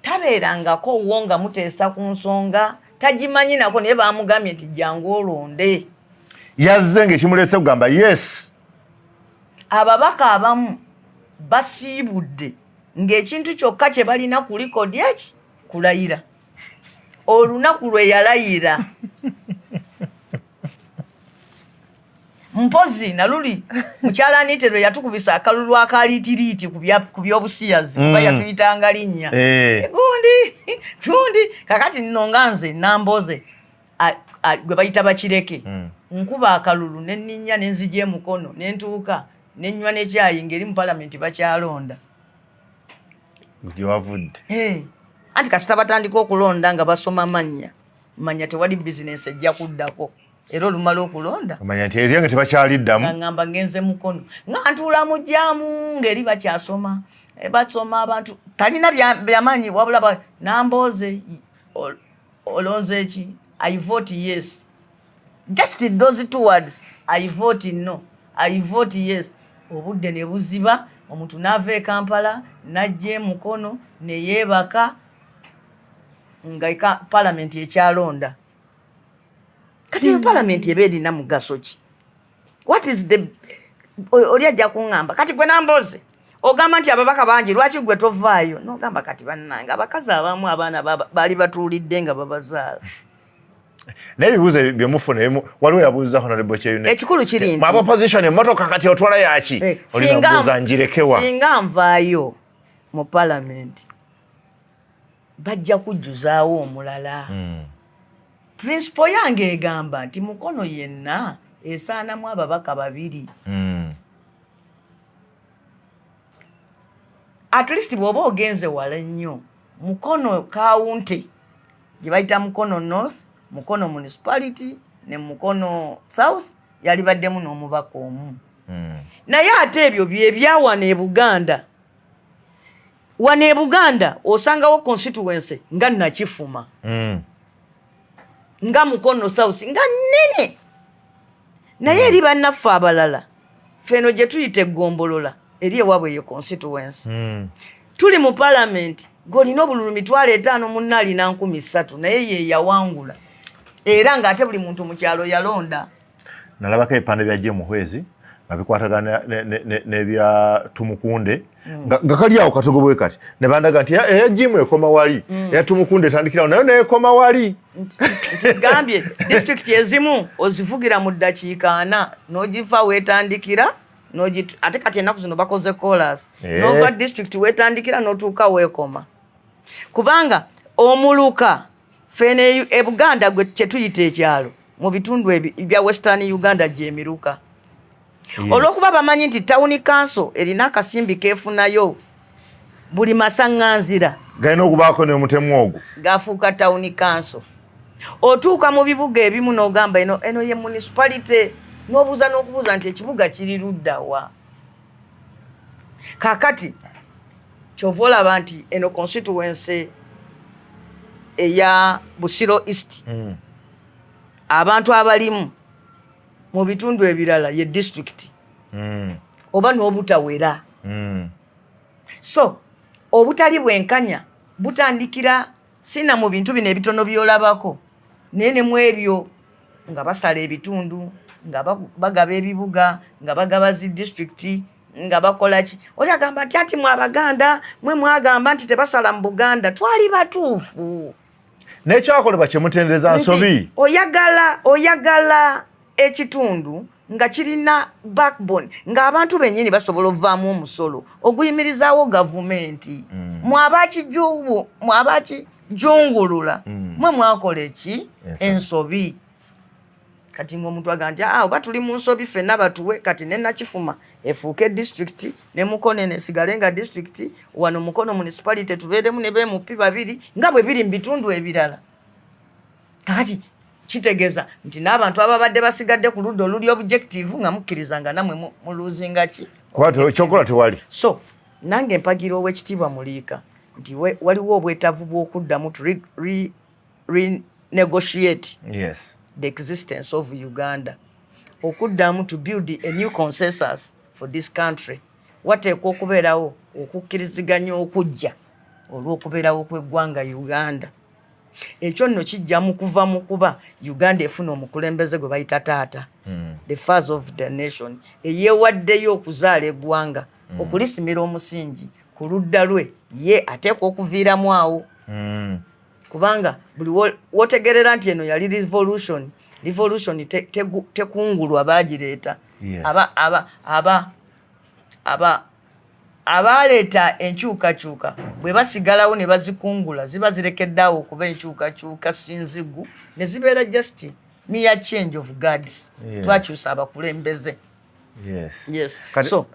Tabeerangako wo nga muteesa ku nsonga tagimanyi nako, naye bamugambye nti jangu olonde. Yazze ng'ekimuleese kugamba yes. Ababaka abamu basiibudde ng'ekintu kyokka kye balina ku likodi eki kulayira. Olunaku lwe yalayira. Mpozi naluli mukyala Anite lwe yatukubisa akalulu akaliitiriiti ku by'obusiyazi, kuba yatuyitanga linnya. Gundi kakati nno nga nze Namboze gwe bayita Bakireke, nkuba akalulu ne nninnya ne nzija emukono ne ntuuka ne nnywa ne kyayi ng'eri mu palamenti bakyalonda. Gye wavudde. Anti kasita batandika okulonda nga basoma mannya, manya tewali bizinensi ejja kuddako. Era olumala okulonda omanya nti eryange tebakyaliddamu. Ngamba ngenze mukono nga ntuula mu jjaamu ng'eri bakyasoma, basoma abantu talina byamanyi wabula Namboze olonze ki? I vote yes. Just those two words, I vote no, I vote yes. Obudde ne buziba, omuntu n'ava e Kampala n'ajja e Mukono ne yeebaka nga palamenti ekyalonda. Kati eyo palamenti eba erina mugaso ki? What is the oli ajja kuŋŋamba kati gwe Namboze ogamba nti ababaka bangi, lwaki gwe tovaayo? N'ogamba kati bannange abakazi abamu abaana baali batuulidde nga babazaala. Naye ebibuuzo bye mufuna, waliwo yabuuza Honorable Kyeyune. Ekikulu kiri nti aba opposition emmotoka kati otwala yaki? Olinabuuza ngirekewa. Singa nvaayo mu palamenti bajja kujjuzaawo omulala. Principle yange egamba nti Mukono yenna esaanamu ababaka babiri. At least bw'oba ogenze wala ennyo, Mukono county gye bayita Mukono North, Mukono Municipality ne Mukono South yalibaddemu n'omubaka omu. Naye ate ebyo bye byawano e Buganda. Wano e Buganda osangawo constituency nga Nakifuma, nga Mukono South nga nnene, naye eri bannaffe abalala feno gye tuyita eggombolola eri ewaabwe ye constituency. Tuli mu palamenti ng'olina obululu 50,000, munna alina 3,000, naye ye yawangula, era ng'ate buli muntu mu kyalo yalonda. Nalabako ebipande bya Jim Muhwezi nga bikwatagana n'ebya Tumukunde, nga kali awo katogo bwe kati, ne bandaga nti eya Jim ekoma wali, eya Tumukunde etandikirawo nayo neekoma wali. Nti gambye disitulikiti ezimu ozivugira mu ddakiika 40 n'ogiva weetandikira, ate kati ennaku zino bakoze koolaasi, n'ova disitulikiti weetandikira n'otuuka weekoma, kubanga omuluka ffene e Buganda gwe kye tuyita ekyalo mu bitundu ebya Western Uganda gy'emiruka. Olw'okuba bamanyi nti town council erina akasimbi keefunayo buli masaŋŋanzira, galina okubaako n'omutemu ogwo, gafuuka town council. Otuuka mu bibuga ebimu n'ogamba eno eno ye municipality, n'obuuza n'okubuuza nti ekibuga kiri ludda wa? Kaakati kyova olaba nti eno constituency eya Busiro East, abantu abalimu mu bitundu ebirala ye disitulikiti oba n'obutawera. So obutali bwenkanya butandikira sina mu bintu bino ebitono by'olabako, naye ne mu ebyo nga basala ebitundu, nga bagaba ebibuga, nga bagaba zi disitulikiti, nga bakola ki. Oli agamba nti ati mwe Abaganda mwe mwagamba nti tebasala mu Buganda, twali batuufu. N'ekyakolebwa kyemutendereza nsobi. Oyagala ekitundu nga kirina backbone, ng'abantu bennyini basobola ovaamu omusolo oguyimirizaawo gavumenti. Mwabakijungulula, mwe mwakola eki ensobi. Kati ng'omuntu agamba nti oba tuli mu nsobi ffenna batuwe kati ne Nakifuma efuuke disitulikiti, ne Mukono eno esigale nga disitulikiti, wano Mukono Municipality tubeeremu ne ba MP babiri nga bwe biri mu bitundu ebirala. Kakati kitegeeza nti n'abantu ababadde basigadde ku ludda oluli objective nga mukkiriza nga nammwe muluzinga ki? Ekyokola tewali. So nange mpagira Owekitiibwa Muliika nti waliwo obwetaavu bw'okuddamu to renegotiate the existence of Uganda. Okuddamu to build a new consensus for this country, wateekwa okubeerawo okukkiriziganya okujja olw'okubeerawo kw'eggwanga Uganda. Ekyo nno kijja mu kuva mu kuba Uganda efuna omukulembeze gwe bayita taata, the father of the nation, eyeewaddeyo okuzaala eggwanga, okulisimira omusingi ku ludda lwe ye ateekwa okuviiramu awo. Kubanga buli wotegerera nti eno yali revolution, revolution tekungulwa, bagireeta. Abaleeta enkyukakyuka bwe basigalawo ne bazikungula, ziba zirekeddeawo okuba enkyukakyuka sinzigu, ne zibeera just mere change of guards. Twakyusa abakulembeze. Yes. So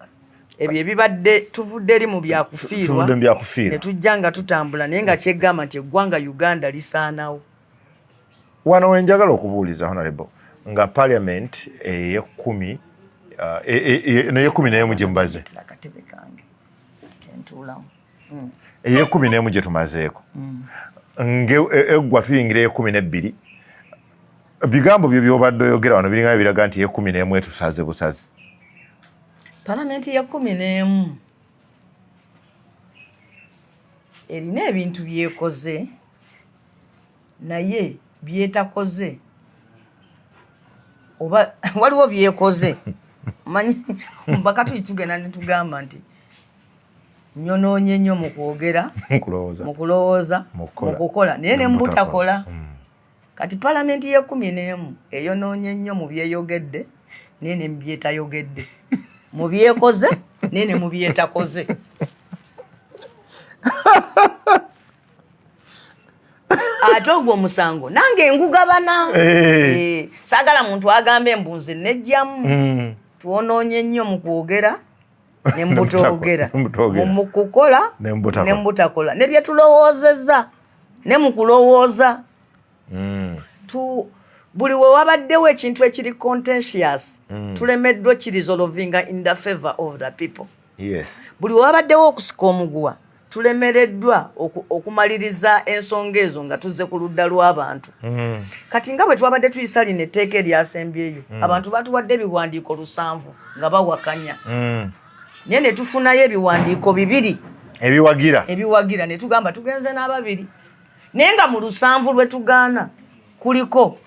ebyo ebibadde, tuvudde eri mu byakufiirwa ne tujja nga tutambula, naye nga kyegamba nti eggwanga Uganda lisaanawo. Wano wenjagala okubuuliza, Honorable, nga parliament eyekumi neyekumi n'emu gye mubaze, akatebe kange kentuulamu. Eyekumi n'emu gye tumazeeko, eggwa tuyingira eyekumi n'ebbiri. Bigambo byo byobadde oyogera wano biringa biraga nti eyekumi n'emu etusaze busazi. Palamenti ya 11 erina ebintu byekoze naye byetakoze, oba waliwo byekoze. Manyi bakatuli tugenda netugamba nti nyonoonye nnyo mu kwogera, mu kulowooza, mu kukola, naye ne mubutakola. Kati palamenti y'ekumi n'emu eyonoonye nnyo mu byeyogedde naye ne mu byetayogedde, mu byekoze naye ne mu byetakoze. Ate ogwo omusango nange ngugabana. Saagala muntu agambe mbu nze nejjamu. Twonoonye nnyo mu kwogera ne mubutogera, mu kukola ne mubutakola, ne bye tulowoozezza ne mu kulowooza. Buli we wabaddewo ekintu ekiri contentious, tulemeddwa kiresolvinga in the favor of the people. Buli we wabaddewo okusika omuguwa, tulemereddwa okumaliriza ensonga ezo nga tuzze ku ludda lw'abantu. Kati nga bwe twabadde tuyisa lino etteeka eryasembyeyo, abantu batuwadde ebiwandiiko 7 nga bawakanya, naye ne tufunayo ebiwandiiko 2 ebiwagira. Ebiwagira, ne tugamba tugenze n'ababiri, naye nga mu 7 lwe tugaana kuliko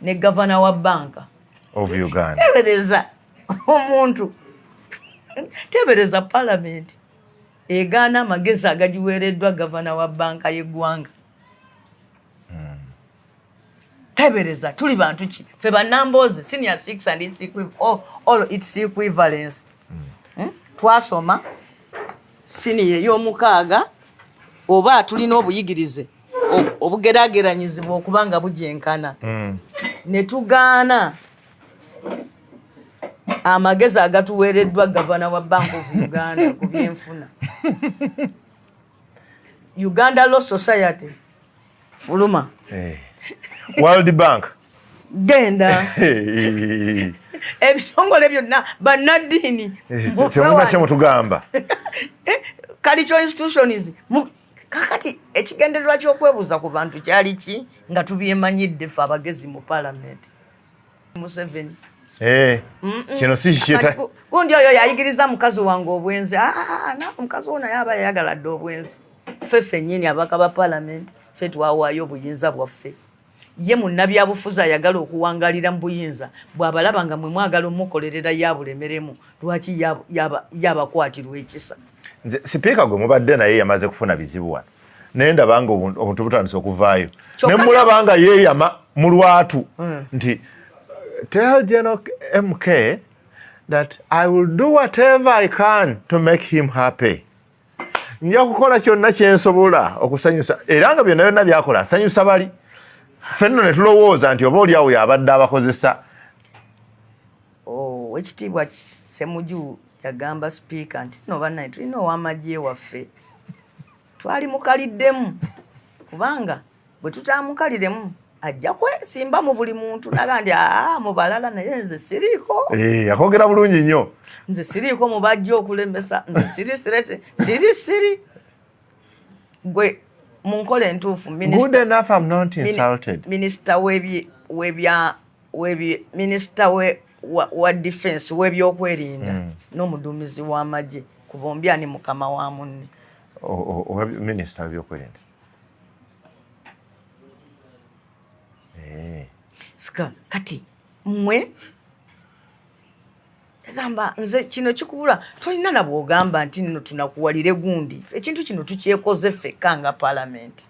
ne gavana wa Banka of Uganda. Tebereza omuntu, tebereza palamenti egaana amagezi agagiweereddwa gavana wa banka y'eggwanga. Tebereza tuli bantu ki ffe bannamboozi, senior six and all its equivalence. Twasoma siniya ey'omukaaga oba tulina obuyigirize obugeraageranyizibwa okuba nga bugyenkana, ne tugaana amagezi agatuweereddwa gavana wa Bank of Uganda ku byenfuna. Uganda Law Society, fuluma. World Bank. Genda, ebitongole byonna, bannaddiini. Temulina kyemutugamba. Cultural institutions. Kakati ekigendererwa ky'okwebuuza ku bantu kyali ki nga tubyemanyidde ffe abagezi mu palamenti? Museveni. Kino si Kati gundi oyo yayigiriza mukazi wange obwenzi. Ah, omukazi wo naye aba yayagala dde obwenzi. Ffe ffennyini abaka ba palamenti, ffe twawaayo obuyinza bwaffe. Ye munnabyabufuzi ayagala okuwangalira mu buyinza, bw'abalaba nga mwe mwagala omukolerera yabulemeremu, lwaki yabakwatirwa ekisa? Nze sipiika gwe mubadde naye yamaze kufuna bizibu wano, naye ndaba nga obuntu butandise okuvaayo, ne mulaba nga yeeyama mu lwatu nti, "Tell General MK that I will do whatever I can to make him happy. Nja kukola kyonna kyensobola okusanyusa," era nga byonna byonna byakola asanyusa bali. Ffe nno ne tulowooza nti oba oliawo yabadde abakozesa. Owekitiibwa Semuju yagamba sipiika nti no bannaye tulina ow'amagye waffe twali mukaliddemu, kubanga bwe tutamukaliremu ajja kwesimba mu buli muntu naga nti aa mu balala, naye nze siriiko. Akoogera bulungi nnyo. Nze siriiko mu bajja okulemesa, nze siri sirete siri siri gwe mu nkola entuufu. Good enough, I'm not insulted. Minisita webya webya minisita we wa defense w'ebyokwerinda n'omuduumizi w'amagye, ku bombi ani mukama wa munne? Owa minisita w'ebyokwerinda. Sika kati mmwe egamba nze kino kikubula, tolina na bw'ogamba nti nno tunakuwalire gundi. Ekintu kino tukyekoze ffekka nga paalamenti.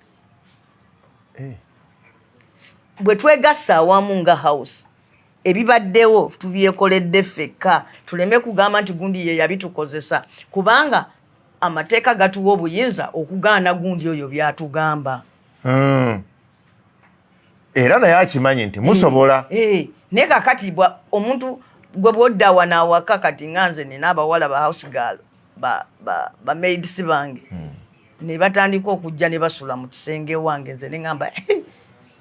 Bwe twegassa awamu nga house, ebibaddewo tubyekoledde ffekka, tuleme kugamba nti gundi ye yabitukozesa, kubanga amateeka gatuwa obuyinza okugaana gundi oyo byatugamba. Era naye akimanyi nti musobola. Naye kakati omuntu gwe bw'odda wano awaka, kati nga nze nina abawala ba house girl, ba maids bange, ne batandika okujja ne basula mu kisenge wange, nze ne ŋŋamba,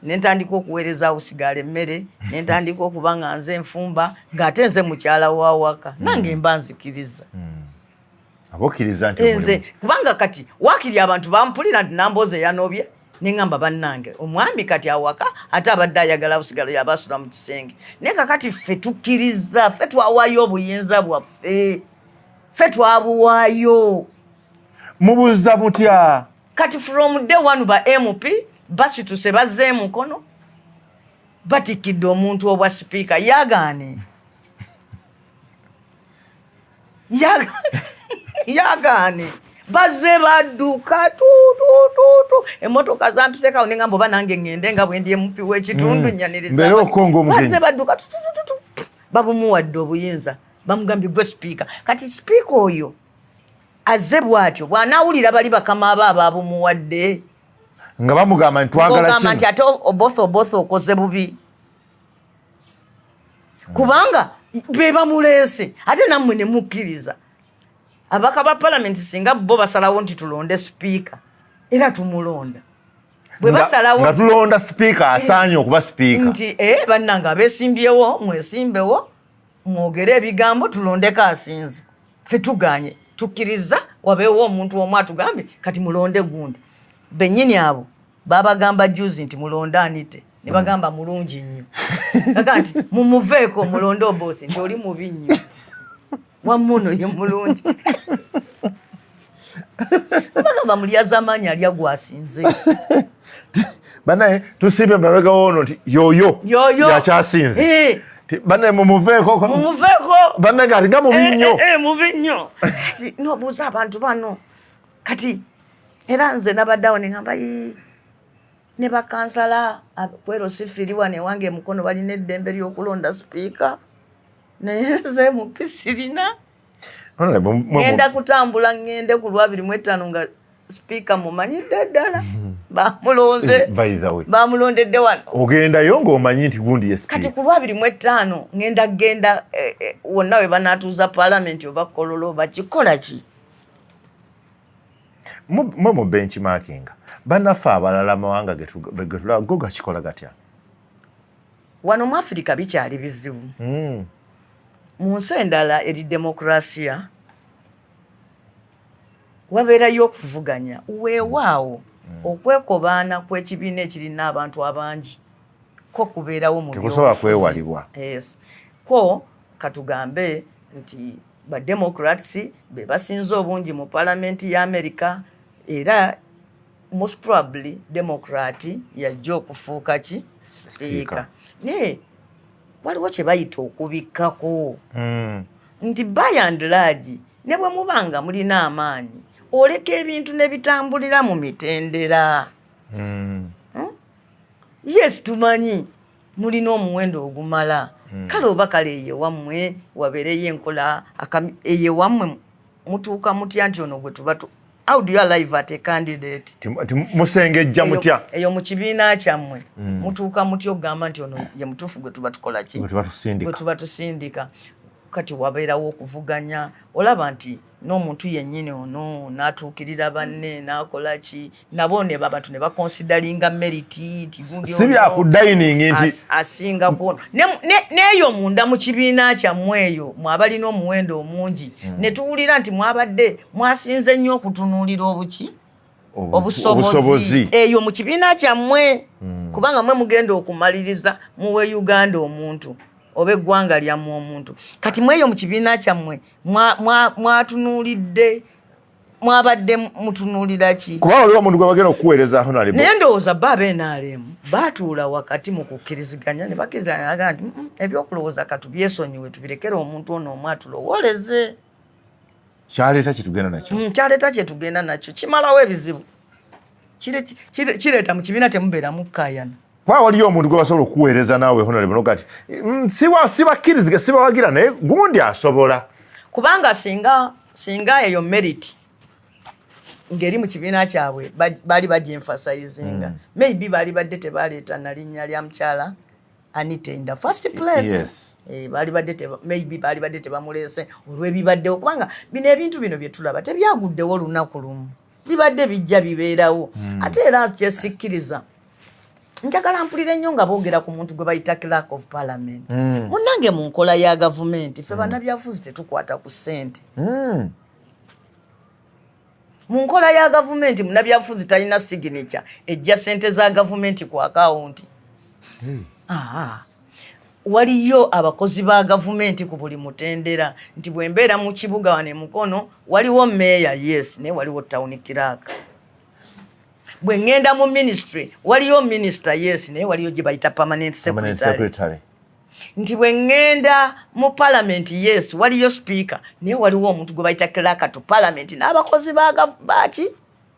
ne ntandika okuweereza house girl emmere, ne ntandika okuba nga nze nfumba, ng'ate nze mukyala wa waka, nange mba nzikiriza. Abokkiriza nti nze, kubanga kati waakiri abantu bampulira nti Nambooze yanobye, ne ŋŋamba bannange omwami kati awaka ate abadde ayagala house girl yaba asula mu kisenge. Naye kakati ffe tukkiriza, ffe twawaayo obuyinza bwaffe, ffe twabuwaayo. Mubuuza mutya? Kati from day one ba MP basituse bazze mukono, batikkidde omuntu obwa sipiika, yagaane. Yagaane. Bazze badduka tu tu tu tu, emmotoka zampisekawo ne ŋŋamba oba nange ŋŋende nga bwe ndi MP w'ekitundu nnyaniriza. Mbeere okonga omugenyi. Bazze badduka tu, tu, tu, tu, tu. Babumuwadde obuyinza, bamugambye gwe sipiika. Kati sipiika oyo azze bw'atyo bw'anaawulira bali bakama be abaabumuwadde nga bamugamba nti twagala Ng'ogamba kino. nti ate Oboth Oboth okoze bubi, kubanga be bamuleese ate nammwe ne mukkiriza. Ababaka ba palamenti singa bo basalawo nti tulonde sipiika, era tumulonda. Bwe basalawo nga tulonda sipiika asaanye okuba sipiika nti bannange abeesimbyewo mwesimbewo mwogere ebigambo tulondeko asinze, ffe tuganye tukkiriza wabeewo omuntu omu atugambye kati mulonde gundi. Bennyini abo babagamba juzi nti mulonde Anite, ne bagamba mulungi nnyo, baga nti mumuveeko mulonde Oboth nti oli mubi nnyo, wammuno ye mulungi. Bagamba mulyazaamaanyi alya gwasinze. Banaye tusiibye mabega woono nti yoyo Yoyo. yakyasinze. Banaye mumuveeko. Mumuveeko. Banaye ati nga mubi nnyo. Mubi nnyo. Kati n'obuuza abantu bano kati era nze nabaddeawo ne ŋŋamba, Yii, ne bakansala kwero sifiri wano ewange e Mukono balina eddembe ly'okulonda sipiika, naye nze MP sirina. Ngenda kutambula ŋŋende ku lwa 25 nga sipiika mumanyidde ddala. Bamulonze. By the way. Bamulondedde wano. Ogendayo ng'omanyi nti gundi ye sipiika. Kati ku lwa 25 ŋŋenda genda wonna we banaatuuza paalamenti oba Kololo oba kikola ki? Mwe mu benchmarking, bannaffe abalala amawanga ge tulaba go gakikola gatya? Wano mu Afirika bikyali bizibu. Mu nsi endala eri demokrasiya wabeerayo okuvuganya, weewaawo okwekobaana kw'ekibiina ekirina abantu abangi ko kubeerawo mu Tekusobola byobufuzi. kwewalibwa. Yes. Ko katugambe nti ba Democrats be basinze obungi mu palamenti ya America, era most probably Democrat yajja okufuuka ki? Speaker. Naye waliwo kye bayita okubikkako nti by and large ne bwe muba nga mulina amaanyi oleka ebintu ne bitambulira mu mitendera. Yes, tumanyi mulina omuwendo ogumala, kale oba kale eyo wammwe wabeereyo enkola eyo wammwe mutuuka mutya nti ono gwe tuba how do you arrive at a candidate? Musengejja mutya? Eyo mu kibiina kyammwe mutuuka mutya okugamba nti ono ye mutuufu gwe tuba tukola ki? Gwe tuba tusindika. Gwe tuba tusindika. Kati wabeerawo okuvuganya, olaba nti n'omuntu yennyini ono n'atuukirira banne n'akola ki, nabo ne abantu ne baconsideringa merit nti gundi Si ono bya ku dining nti asinga ku ono. N'eyo munda mu kibiina kyammwe eyo mwabalina omuwendo omungi, ne tuwulira nti mwabadde mwasinze nnyo okutunuulira obuki? Obusobozi. Obusobozi. Eyo mu kibiina kyammwe, kubanga mwe mugenda okumaliriza muwe Uganda omuntu. Oba eggwanga lyammwe omuntu. Kati mweyo mu kibiina kyammwe mwatunuulidde, mwabadde mutunuulira ki? Kuba waliwo omuntu gwe bagenda okuweereza, honorable. Naye ndowooza ba aba NRM baatuula wakati mu kukkiriziganya ne bakkiriziganya nti, ebyokulowooza katubyesonyiwe, tubirekere omuntu ono omu atulowooleze." Kyaleeta kyetugenda nakyo. Kyaleeta kyetugenda nakyo, kimalawo ebizibu. Kireeta mu kibiina temubeeramu kkaayana. Kuba waliyo omuntu gwe basobola okuweereza naawe, honorable, noga nti, sibakkiriziga, sibawagira, naye gundi asobola." Kubanga singa eyo merit ng'eri mu kibiina kyabwe baali bagyemphasizinga, maybe baali badde tebaleeta na linnya lya mukyala Anita in the first place. Eh, baali badde maybe baali badde tebamuleese olw'ebibaddewo, kubanga bino ebintu bino bye tulaba tebyaguddewo lunaku lumu, bibadde bijja bibeerawo. Ate era kyesikkiriza, njagala mpulire nnyo nga boogera ku muntu gwe bayita clerk of parliament. Munnange, mu nkola ya gavumenti, ffe bannabyafuzi tetukwata ku ssente. Mu nkola ya gavumenti, munnabyabufuzi talina signature ejja ssente za gavumenti ku akawunti. Waliyo abakozi ba gavumenti ku buli mutendera, nti bwe mbeera mu kibuga wano e Mukono, waliwo meeya, yes, naye waliwo town clerk. Bwe ŋŋenda mu ministry, waliyo minisita, yes, naye waliyo gye bayita permanent Permanent secretary. Secretary. Nti bwe ŋŋenda mu parliament, yes, waliyo speaker, naye waliwo omuntu gwe bayita clerk to parliament n'abakozi baki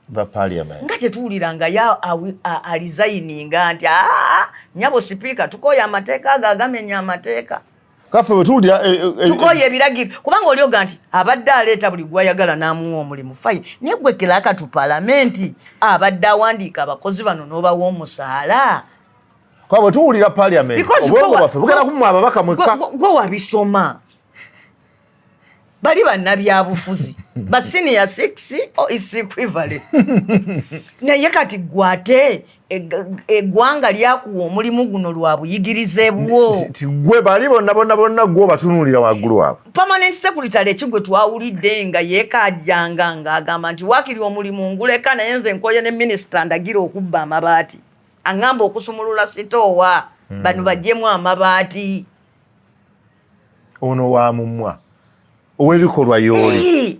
ba parliament. Nga tetuwulira nga ye aresigninga nti, "Aa, nyabo sipiika, tukooye amateeka ago agamenya amateeka." Kaffe bwe tuwulira Tukooye ebiragiro, kubanga oli oga nti abadde aleeta buli gwayagala n'amuwa omulimu, fine, naye gwe clerk to parliament abadde awandiika abakozi bano n'obawa omusaala. Kuba bwe tuwulira parliament, Because obwongo bwaffe bugenda kumwa ababaka mwekka. Gwe wabisoma, bali bannabyabufuzi ba senior six or its equivalent, naye kati gwe ate eggwanga lyakuwa omulimu guno lwa buyigirize bwo. Ti gwe bali bonna bonna bonna gwe obatunuulira waggulu waabwe. Permanent secretary ekigwe twawulidde nga yeekajjanga ng'agamba nti waakiri omulimu nguleka, naye nze nkoye ne minisita ndagira okubba amabaati, aŋŋamba okusumulula sitoowa, bano baggyemu amabaati. Ono wa mumwa ow'ebikolwa yooli.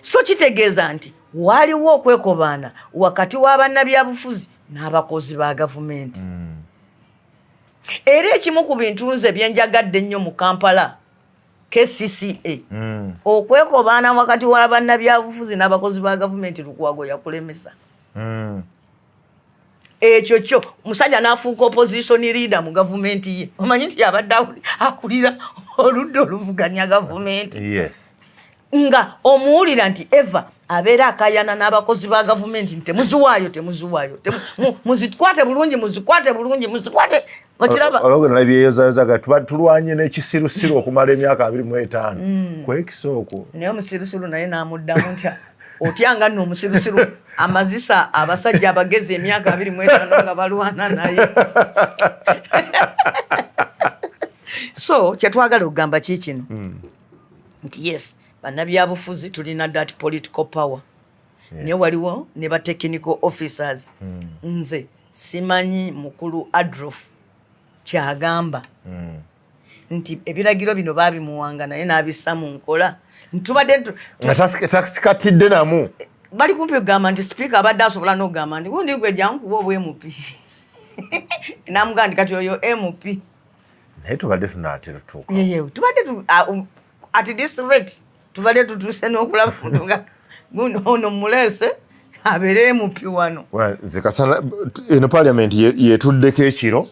So kitegeeza nti waaliwo okwekobaana wakati w'abannabyabufuzi n'abakozi ba gavumenti. Era ekimu ku bintu nze byenjagadde ennyo mu Kampala KCCA, okwekobaana wakati w'abannabyabufuzi n'abakozi ba gavumenti, Lukwago yakulemesa. Ekyo kyo musajja n'afuuka opposition leader mu gavumenti ye. Omanyi nti abadde akulira oludda oluvuganya gavumenti, nga omuwulira nti eva abeera akayana n'abakozi ba gavumenti nti temuziwaayo, temuziwaayo, muzikwate bulungi, muzikwate bulungi, muzikwate, okiraba? Olwogo nalabyeyozayozaga tuba tulwanye n'ekisirusiru okumala emyaka 25 kwekisa okwo. Naye omusirusiru naye n'amuddamu nti otyanga nno omusirusiru amazisa abasajja abagezi emyaka 25 nga balwana naye. So kyetwagala okugamba ki kino, nti yes, bannabyabufuzi tulina that political power, naye waliwo ne ba technical officers. Nze simanyi mukulu Adolf kyagamba nti ebiragiro bino baabimuwanga naye n'abissa mu nkola. Ntubadde Nga tasikatidde namu. Bali kumpi okugamba nti sipiika abadde asobola n'okugamba nti gundi gwe jankuba obwa MP, namugamba nti kati oyo MP. Naye tubadde tunaatera tutuuka. Yeye, tubadde at this rate tubadde tutuuse n'okulaba muntu nga gundi ono muleese abeere MP wano. Well, nze kasana eno parliament yetuddeko ekiro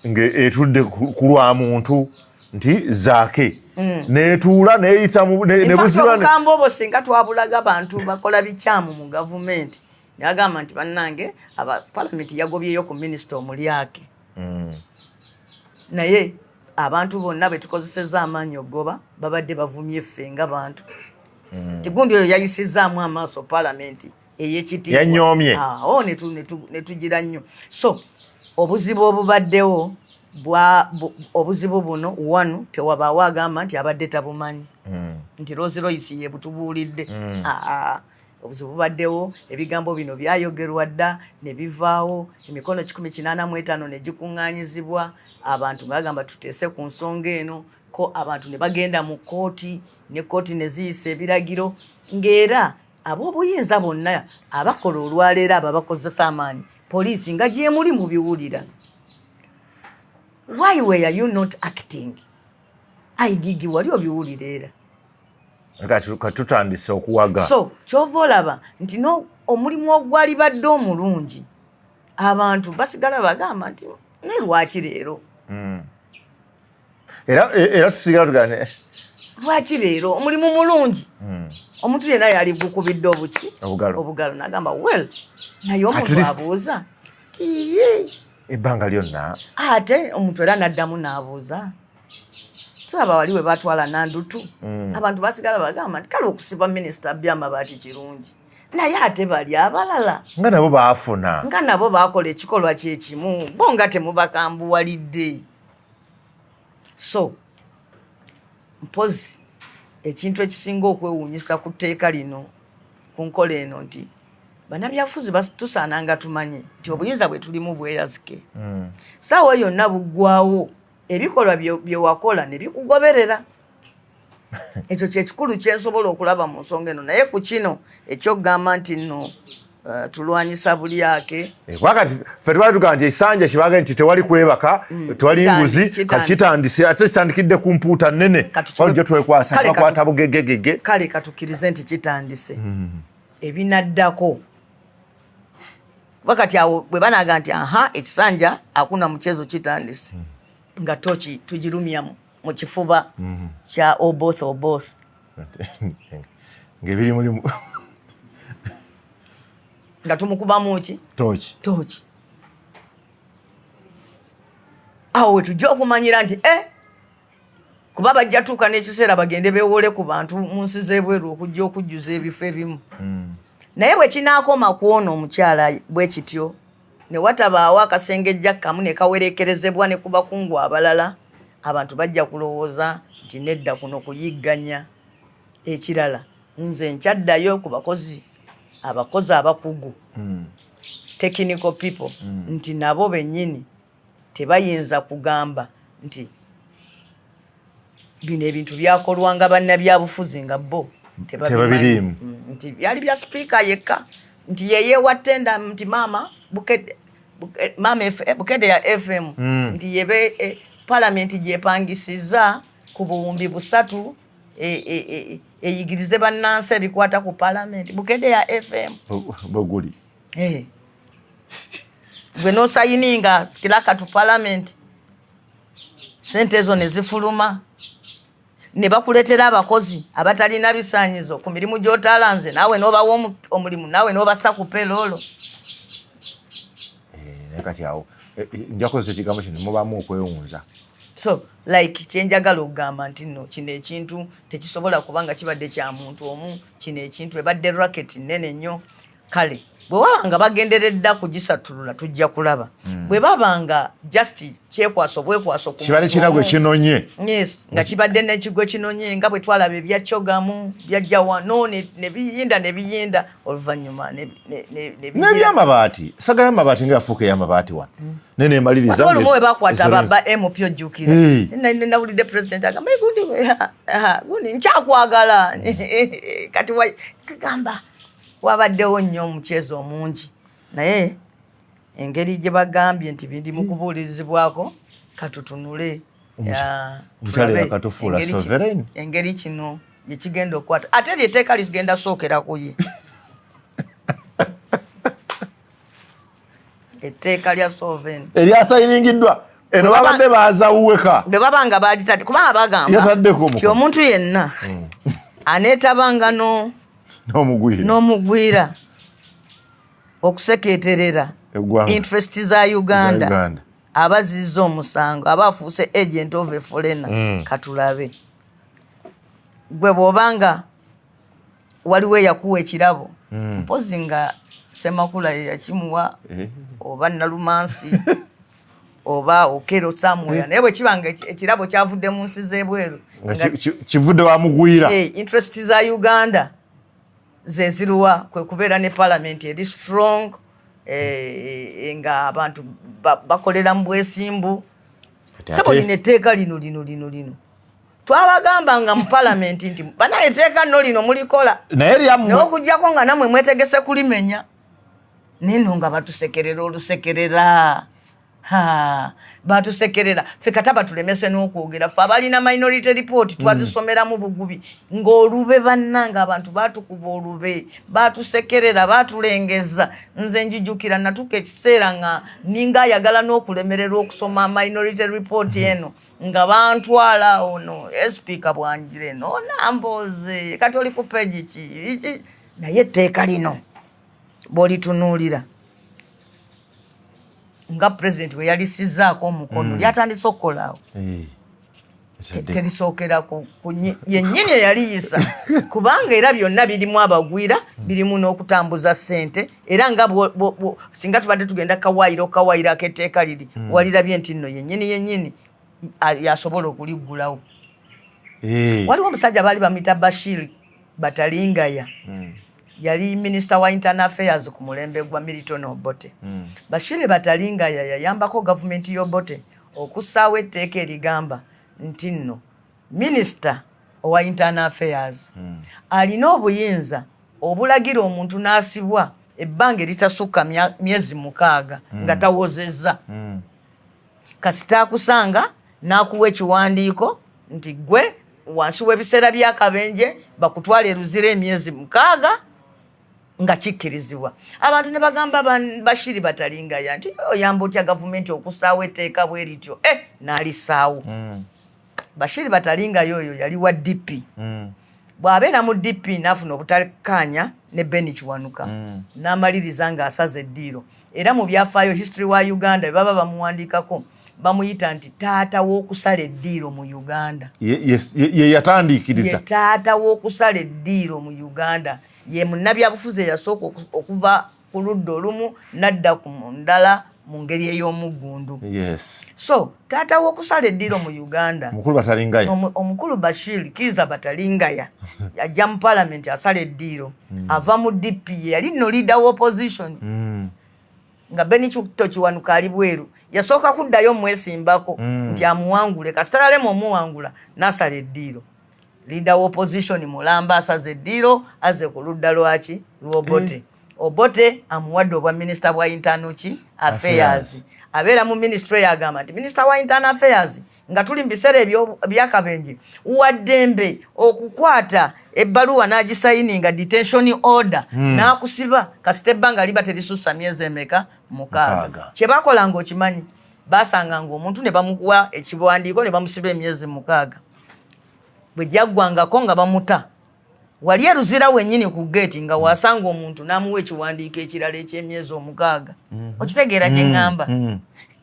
nga etudde ku lwa muntu nti Zaake netuula neyita ne In fact, buziba obukambwe obwo singa twabulaga bantu bakola bikyamu mu gavumenti, nagamba nti bannange, aba palamenti yagobyeyo ku minisita omulyake, naye abantu bonna be tukozesezza amaanyi ogoba babadde bavumye ffe nga bantu tigundi oyo yayisizzaamu amaaso palamenti ey'ekitiibwa. Yanyoomye. Awo ne tugira nnyo. So obuzibu obubaddewo obuzibu buno wano tewabaawo agamba nti abadde tabumanyi, nti Rolls Royce ye butubuulidde. Aa, Obuzibu bubaddewo, ebigambo bino byayogerwa dda ne bivaawo, emikono 185 ne gikuŋŋaanyizibwa, abantu nga bagamba tuteese ku nsonga eno, ko abantu ne bagenda mu kkooti, ne kkooti ne ziyisa ebiragiro, ng'era ab'obuyinza bonna abakola olwaleero abo abakozesa amaanyi, poliisi nga gyemuli mubiwulira. Why were you not acting? IGG wali obiwulira era. Katutandise okuwaga. So kyova olaba nti no omulimu ogwali badde omulungi, abantu basigala bagamba nti naye lwaki leero? Era tusigala tugane. Lwaki leero omulimu mulungi? Omuntu yenna yali gukubidde obuki? Obugalo. Obugalo, nagamba well, naye omuntu abuuza tiye ebbanga lyonna. Ate omuntu era n'addamu n'abuuza, tulaba wali we batwala Nandutu, abantu basigala bagamba nti kale okusiba minisita byamabaati kirungi, naye ate bali abalala nga nabo baafuna, nga nabo bakola ekikolwa kyekimu, bo nga temubakambuwalidde. So mpozi ekintu ekisinga okwewuunyisa ku tteeka lino, ku nkola eno, nti bannabyabufuzi tusaananga tumanye nti obuyinza bwe tulimu bweyazike, saawa yonna buggwawo, ebikolwa bye wakola ne bikugoberera. Ekyo kyekikulu kyensobola okulaba mu nsonga eno. Naye ku kino ekyokugamba nti nno tulwanyisa bulyake, Wakati ffe twali tugamba nti ekisanja kibaga nti tewali kwebaka, tewali nguzi, kati kitandise, ate kitandikidde ku mpuuta nnene, walijo twekwasa bakwata bugegegege. Kale katukkirize nti kitandise, ebinaddako kuba kati awo bwe banaga nti aha, ekisanja akuna muchezo kitandise, nga toki tugirumya mu kifuba kya Oboth Oboth. Ng'ebiri mulimu. Nga tumukubamu ki? Toki. Toki. Awo wetujja okumanyira nti kuba bajja tuuka n'ekiseera bagende beewole ku bantu mu nsi z'ebweru okujja okujjuza ebifo ebimu. Naye bwe kinaakoma ku ono omukyala bwe kityo, ne watabaawo akasengejja kamu ne kawerekerezebwa ne ku bakungu abalala, abantu bajja kulowooza nti nedda, kuno kuyigganya. Ekirala, nze nkyaddayo ku bakozi, abakozi abakugu, technical people, nti nabo bennyini tebayinza kugamba nti bino ebintu byakolwanga bannabyabufuzi nga bo tebabiriimu. Nti byali bya sipiika yekka, nti yeyewa tenda, nti maama Bukedde, maama Bukedde ya FM, nti yebe palamenti gyepangisiza ku 3000 eyigirize bannansi ebikwata ku palamenti. Bukedde ya FM. Buguli. Gwe nosayininga clerk to parliament, sente ezo ne zifuluma, ne bakuleetera abakozi abatalina bisaanyizo ku mirimu gy'otalanze, naawe n'obawa omulimu, naawe n'obassa ku payroll. Naye kati awo nja kukozesa ekigambo kino, mubaamu okwewunza. So like kyenjagala okugamba nti nno kino ekintu tekisobola kuba nga kibadde kya muntu omu. Kino ekintu ebadde racket nnene nnyo. Kale bwe baba nga bagenderedda kugisatulula, tujja kulaba. Bwe baba nga just kyekwaso bwekwaso ku kibadde muntu kina gwe omu. Kinonye. Yes, nga kibadde n'ekigwe kinonye, nga bwe twalaba ebyakyogamu byajja wano ne biyinda ne biyinda oluvannyuma ne bigira. N'ebyamabaati, saga y'amabaati nga yafuuka ey'amabaati wano, naye nemaliriza. Waliwo olumu we bakwata ba MP, ojjukira? Hey. Nawulidde president agamba, "Hey, gundi, ha, ha, gundi nkyakwagala." Kati kagamba wabaddewo nnyo omukyezo omungi, naye engeri gye bagambye nti biri mu kubuulirizibwako, katutunule. Omukyala tulabe yakatufuula sovereign. Engeri kino gye kigenda okukwata, ate eryo etteeka ligenda sookera ku ye, etteeka lya sovereign. Eryasayiningiddwa eno, babadde baazawuweka. Bwe baba nga balitadde, kubanga bagamba Yataddeko omukono. nti omuntu yenna aneetabanga n'omugwira n'omugwira okuseketerera eggwanga interest za Uganda, Uganda. Abazizza omusango aba afuuse agent of a foreigner. Katulabe gwe bw'obanga waliwo eyakuwa ekirabo, mpozi nga Semakula ye yakimuwa, oba Nalumansi oba Okero somewhere, naye bwe kiba nga ekirabo kyavudde mu nsi z'ebweru nga kivudde wa mugwira, interest za Uganda. Ze ziruwa? Kwe kubeera ne palamenti eri strong, nga abantu bakolera mu bwesimbu. Sebo, lino etteeka lino lino lino lino twabagamba nga mu palamenti nti banaye etteeka nno lino mulikola, naye lyammwe. Naye okugjako nga nammwe mwetegese kulimenya. Neno nga batusekerera olusekerera. Ha, batusekerera ffe kata batulemese n'okwogera. Ffe abalina minority report twazisomeramu bugubi ng'olube. Bannanga, abantu batukuba olube, batusekerera, batulengeza. Nze njijukira natuuka ekiseera nga ninga ayagala n'okulemererwa okusoma minority report eno, nga bantwala ono esipiika bwanjire nonamboze kati oli ku page ki? Naye etteeka lino bw'olitunuulira nga pulezidenti bwe yalisizaako omukono, lyatandise okukolaawo. Terisookera yennyini eyaliyisa, kubanga era byonna birimu abagwira, birimu n'okutambuza ssente. Era nga singa tubadde tugenda kawaayiro kawaayiro ak'etteeka liri, walirabye nti nno yennyini yennyini yasobola okuliggulawo. Waliwo omusajja baali bamuyita Bashir Batalingaya. Yali minisita wa internal affairs ku mulembe gwa Milton Obote. Bashir Batalingaya yayambako gavumenti y'Obote okussaawo etteeka erigamba nti nno minisita owa internal affairs alina obuyinza obulagira omuntu n'asibwa ebbanga eritasukka myezi 6 nga tawozezza. Kasita akusanga n'akuwa ekiwandiiko nti gwe wansi w'ebiseera by'akabenje bakutwala eruzira emyezi 6, nga kikkirizibwa. Abantu ne bagamba Bashiri Batalingaya nti oyamba otya gavumenti okussaawo etteeka bwe lityo? E n'alissaawo. Bashiri Batalingaya oyo yali wa DP. Bw'abeera mu DP n'afuna obutakkaanya ne Ben Kiwanuka, n'amaliriza ng'asaza eddiiro. Era mu byafaayo, history wa Uganda, bwe baba bamuwandiikako bamuyita nti taata w'okusala eddiiro mu Uganda. Ye yatandiikiriza. Ye taata w'okusala eddiiro mu Uganda. Ye munnabyabufuzi eyasooka okuva ku ludda olumu n'adda ku ndala mu ngeri ey'omuggundu. So taata w'okusala eddiiro mu Uganda, Omukulu Batalingaya. Omukulu Bashir Kiza Batalingaya yajja mu palamenti asala eddiiro. Ava mu DP, ye yali nno leader wa opposition. Nga Benito Kiwanuka ali bweru, yasooka kuddayo mwesimbako nti amuwangule. Kasita yalema omuwangula, n'asala eddiiro. Leader wa opposition mulamba asaza eddiiro, aze ku ludda lwaki? Lw'Obote. Obote amuwadde obwa minisita bwa internal ki? Affairs. Abeera mu ministry, yagamba nti minisita wa internal affairs, nga tuli mu biseera ebyakabenje, waddembe okukwata ebbaluwa n'agisayininga, detention order, n'akusiba kasita ebbanga liba terisussa myezi emeka? 6. 6. Kye bakola ng'okimanyi, basanganga omuntu ne bamukuwa ekiwandiiko ne bamusiba emyezi 6. Bwe gyaggwangako nga bamuta wali eruzira wennyini ku geeti, nga wasanga omuntu n'amuwa ekiwandiiko ekirala eky'emyezi 6. Okitegeera kye ŋŋamba?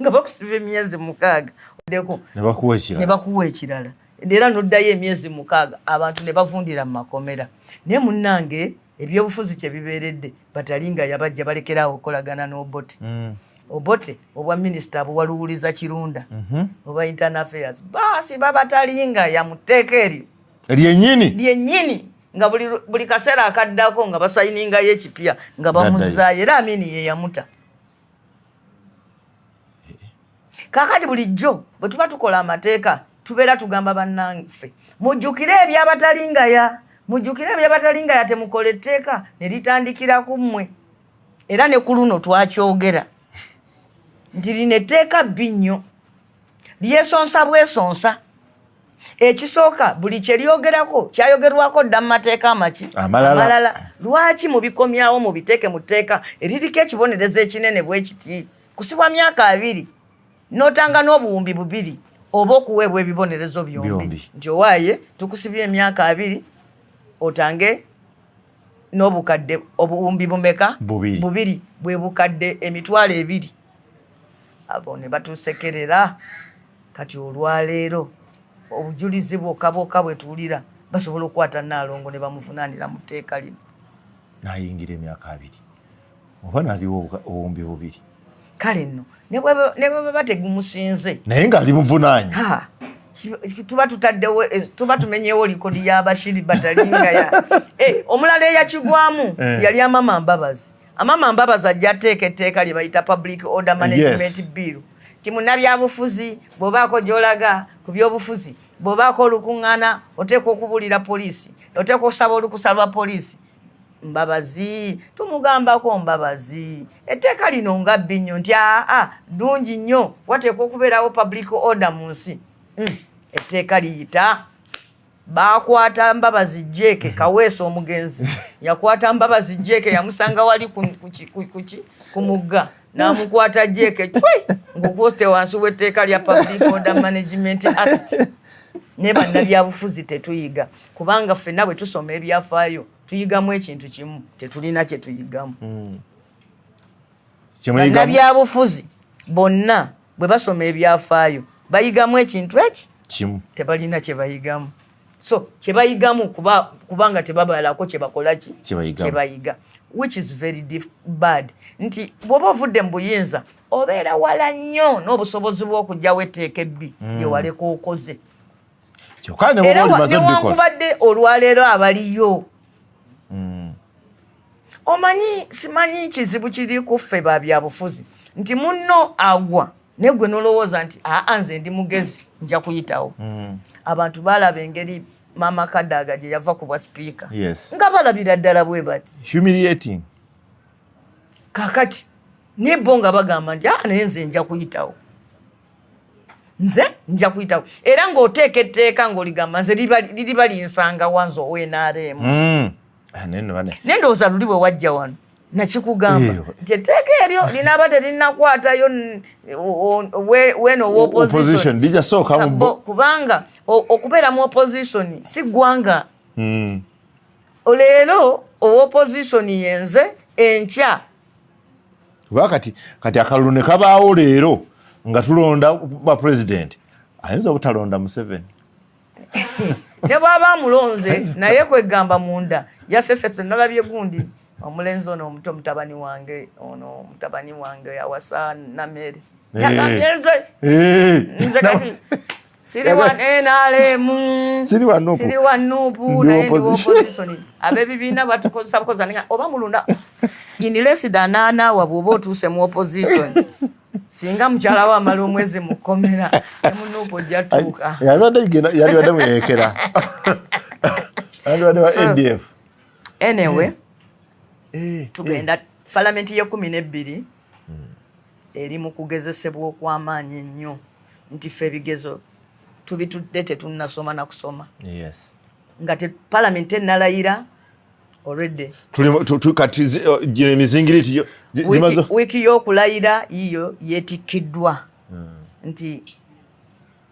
Nga bakusiba emyezi 6 oddeko Ne bakuwa ne ekirala. bakuwa ekirala, era n'oddayo emyezi 6, abantu ne bavundira mu makomera. Naye munnange, ebyobufuzi kye bibeeredde, Batalinga yabajja balekeraawo okukolagana n'Obote. Obote obwa minisita abuwaluwuliza Kirunda oba internal affairs. Baasi babatalinga yamuteeka eryo Lyennyini. Lyennyini, nga buli kaseera akaddako nga basayiningayo ekipya nga bamuzaayo. Era Amini ye yamuta. Kaakati bulijjo bwe tuba tukola amateeka, tubeera tugamba bannaffe, mujjukire ebyabatalingaya, mujjukire ebyabatalingaya, temukola etteeka ne litandikira ku mmwe. Era ne ku luno twakyogera nti lino etteeka bbi nnyo, lyesonsa bwesonsa. Ekisooka, buli kye lyogerako kyayogerwako dda mu mateeka amaki? Amalala. Lwaki mubikomyawo mubiteeke mu tteeka eririko ekibonerezo ekinene bwe kiti, kusibwa myaka 20 n'otanga n'obuwumbi 2 oba okuweebwa ebibonerezo byombi? Byombi. Nti owaaye tukusibye emyaka 20 otange n'obukadde obuwumbi bumeka? 2. 2, bwe bukadde 20,000. Abo ne batusekerera. Kati olwaleero obujulizi bwokka bwokka bwe tuwulira, basobola okukwata Naalongo ne bamuvunaanira mu tteeka lino. Nayingira emyaka 20 oba naliwo obuwumbi 2. Kale nno ne bwe baba tegumusinze, Naye ng'ali muvunaanyi. Ha, Tuba tutaddewo, tuba tumenyewo likodi y'Abashiri Batalinga ya omulala eyakigwamu yali Amama Mbabazi. Amama Mbabazi ajja ateeka etteeka lye bayita Public Order Management Bill, ti munnabyabufuzi bw'obaako gy'olaga ku byobufuzi, bw'obaako olukuŋŋaana, oteekwa okubuulira poliisi, oteekwa okusaba olukusa lwa poliisi. Mbabazi tumugambako, Mbabazi, etteeka lino nga bbi nnyo, nti aa, ddungi nnyo, wateekwa okubeerawo public order mu nsi. Etteeka liyita, bakwata Mbabazi Jeke Kaweesa, omugenzi yakwata Mbabazi Jeke, yamusanga wali ku mugga, n'amukwata Jeke cwi ng'okwoste wansi w'etteeka lya Public Order Management Act. Ne bannabyabufuzi tetuyiga, kubanga ffenna bwe tusoma ebyafaayo tuyigamu ekintu kimu, tetulina kye tuyigamu. Bannabyabufuzi bonna bwe basoma ebyafaayo bayigamu ekintu eki kimu, tebalina kye bayigamu. So kye bayigamu kubanga tebabalako kye bakola ki kye bayiga, which is very bad, nti bw'oba ovudde mu buyinza obeera wala nnyo n'obusobozi bw'okugyawo etteeka ebbi lyewaleka okoze. Era newankubadde olwaleero abaliyo omanyi, simanyi kizibu kiri ku ffe ba byabufuzi nti munno agwa naye gwe nolowooza nti aa, nze ndi mugezi, nja kuyitawo. Abantu balaba engeri Maama Kadaga gye yava ku bwa sipiika nga balabira ddala bwe bati. Humiliating. Kakati naye bo nga bagamba nti aa, naye nze nja kuyitawo, nze nja kuyitawo. Era ng'oteeka etteeka ng'oligamba nze liriba linsanga wanze owa NRM. Naye ndowooza luli bwe wajja wano nakikugamba nti etteeka eryo linaaba terinakwatayo weno opposition, kubanga okubeera mu opposition si ggwanga. Leero owa opposition yenze enkya. Kuba kati akalulu ne kabaawo leero nga tulonda ba president, ayinza obutalonda Museveni. Ne bw'aba amulonze, naye kwegamba munda yasese. Nalabye gundi omulenzi ono omuto, mutabani wange ono, mutabani wange awasa Namere, yagambye nze kati siri wa NRM, siri wa NUP, siri wa NUP, naye ndi opposition. Ab'ebibiina batukozesa bukoza oba mulunda in less than an hour bw'oba otuuse mu opposition. Singa mukyala we amala omwezi mukomera, ne mu NUP ojja tuuka. Yalibadde muyekera, yalibadde wa ADF. Anyway, tugenda palamenti ye 12 eri mu kugezesebwa okw'amaanyi ennyo, nti ffe ebigezo tubitudde tetunnasoma na kusoma, nga palamenti enalayira already. Kati gino emizingiriti. Wiiki y'okulayira yiyo yeetikkiddwa, nti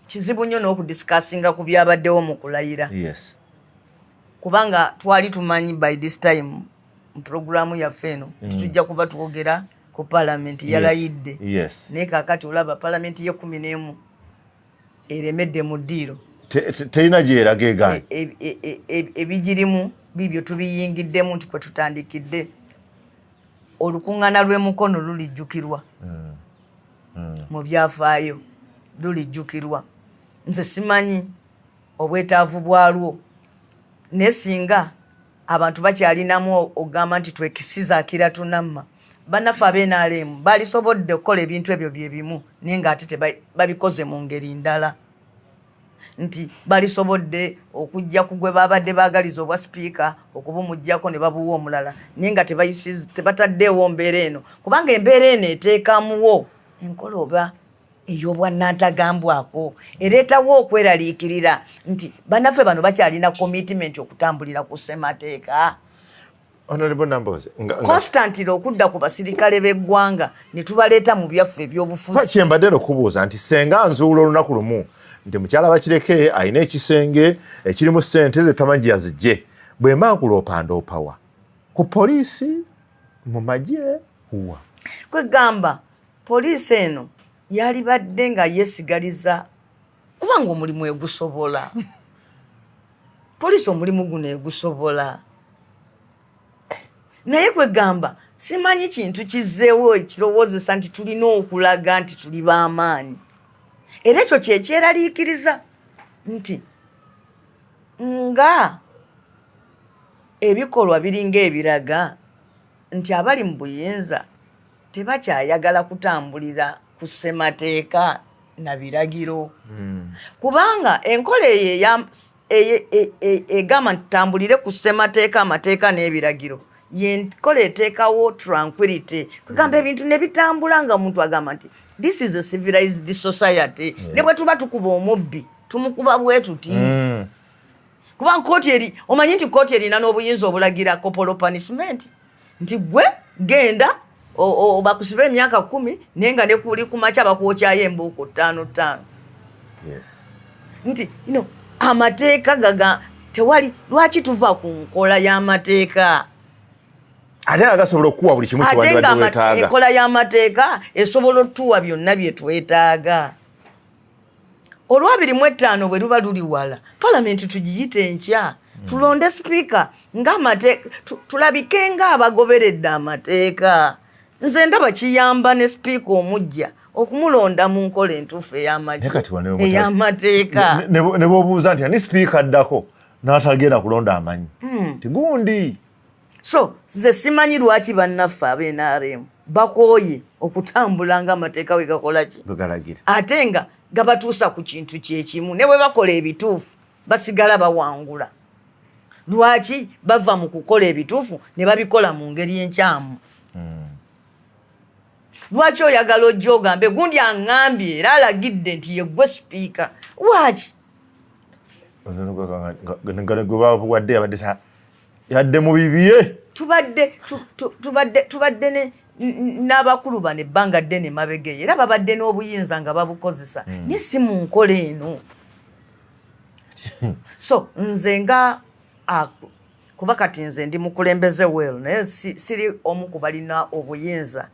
kizibu nnyo n'okudiscussinga ku byabaddewo mu kulayira, kubanga twali tumanyi by this time mu puroguramu yaffe eno titujja kuba twogera ku palamenti yalayidde. Naye kaakati olaba palamenti ye 11 eremedde mu ddiiro. Terina gyeraga egaanye. Ebigirimu bibyo tubiyingiddemu nti kwe tutandikidde olukuŋŋaana lw'emukono lulijjukirwa mu byafaayo, lulijjukirwa. Nze simanyi obwetaavu bwalwo, naye singa abantu bakyalinamu ogamba nti twekisiza akira tunamma bannaffe ab'e NRM balisobodde okukola ebintu ebyo bye bimu, naye ng'ate babikoze mu ngeri ndala, nti balisobodde okujja ku gwe babadde baagaliza obwa sipiika okubumuggyako ne babuwa omulala, naye nga tebataddeewo mbeera eno, kubanga embeera eno eteekamuwo enkola oba ey'obwannantagambwako ereetawo okweraliikirira nti bannaffe bano bakyalina commitment okutambulira ku ssemateeka. Honorable Nambooze, constantly okudda ku basirikale b'eggwanga ne tubaleeta mu byaffe ebyobufuzi. Kyembadde nokubuuza nti senga nzuula olunaku lumu nti mukyala Bakireke alina ekisenge ekirimu ssente ze tamanyi gye yazigye, bwe mba nkuloopa ndoopawa ku poliisi, mu magye, wa? Kwegamba poliisi eno yalibadde nga yeesigaliza, kubanga omulimu egusobola, poliisi omulimu guno egusobola, naye kwegamba simanyi kintu kizzeewo ekirowoozesa nti tulina okulaga nti tuli b'amaanyi, era ekyo kyekyeraliikiriza. Nti nga ebikolwa biringa ebiraga nti abali mu buyinza tebakyayagala kutambulira ku ssemateeka na biragiro. Kubanga enkola eyo egamba nti tutambulire ku ssemateeka, amateeka n'ebiragiro, yenkola eteekawo tranquility. Kugamba ebintu ne bitambula nga omuntu agamba nti this is a civilized society. Ne bwe tuba tukuba omubbi tumukuba bwe tuti. Kuba kooti eri, omanyi nti kooti erina n'obuyinza obulagira corporal punishment, nti gwe genda bakusibe emyaka 10 naye nga ne kuli ku makya bakwokyayo embuuko 5-5. Yes. Nti you amateeka gaga tewali, lwaki tuva ku nkola y'amateeka? Ate nga gasobola okuwa buli kimu kyewandibadde weetaaga. Enkola y'amateeka esobola otuwa byonna bye twetaaga. Olwa 25 bwe luba luli wala, palamenti tugiyite enkya, tulonde sipiika ng'amateeka, tulabike ng'abagoberedde amateeka. Nze ndaba kiyamba ne sipiika omujja okumulonda mu nkola entuufu ey'amateeka. Ne bw'obuuza nti ani sipiika addako n'atagenda kulonda amanyi tigundi. So nze simanyi lwaki bannaffe ab'NRM bakooye okutambula ng'amateeka we gakola ki, ate nga gabatuusa ku kintu kyekimu, ne bwe bakola ebituufu basigala bawangula. Lwaki bava mu kukola ebituufu ne babikola mu ngeri enkyamu? Lwaki oyagala ojja ogambe gundi aŋŋambye era alagidde nti ye ggwe sipiika? Lwaki? Gwe babuwadde yadde mu bibye. Tubadde n'abakulu bano ebbanga ddene mabega era babadde n'obuyinza nga babukozesa, naye si mu nkola eno. So nze nga kuba kati nze ndi mukulembeze well, naye siri omu ku balina obuyinza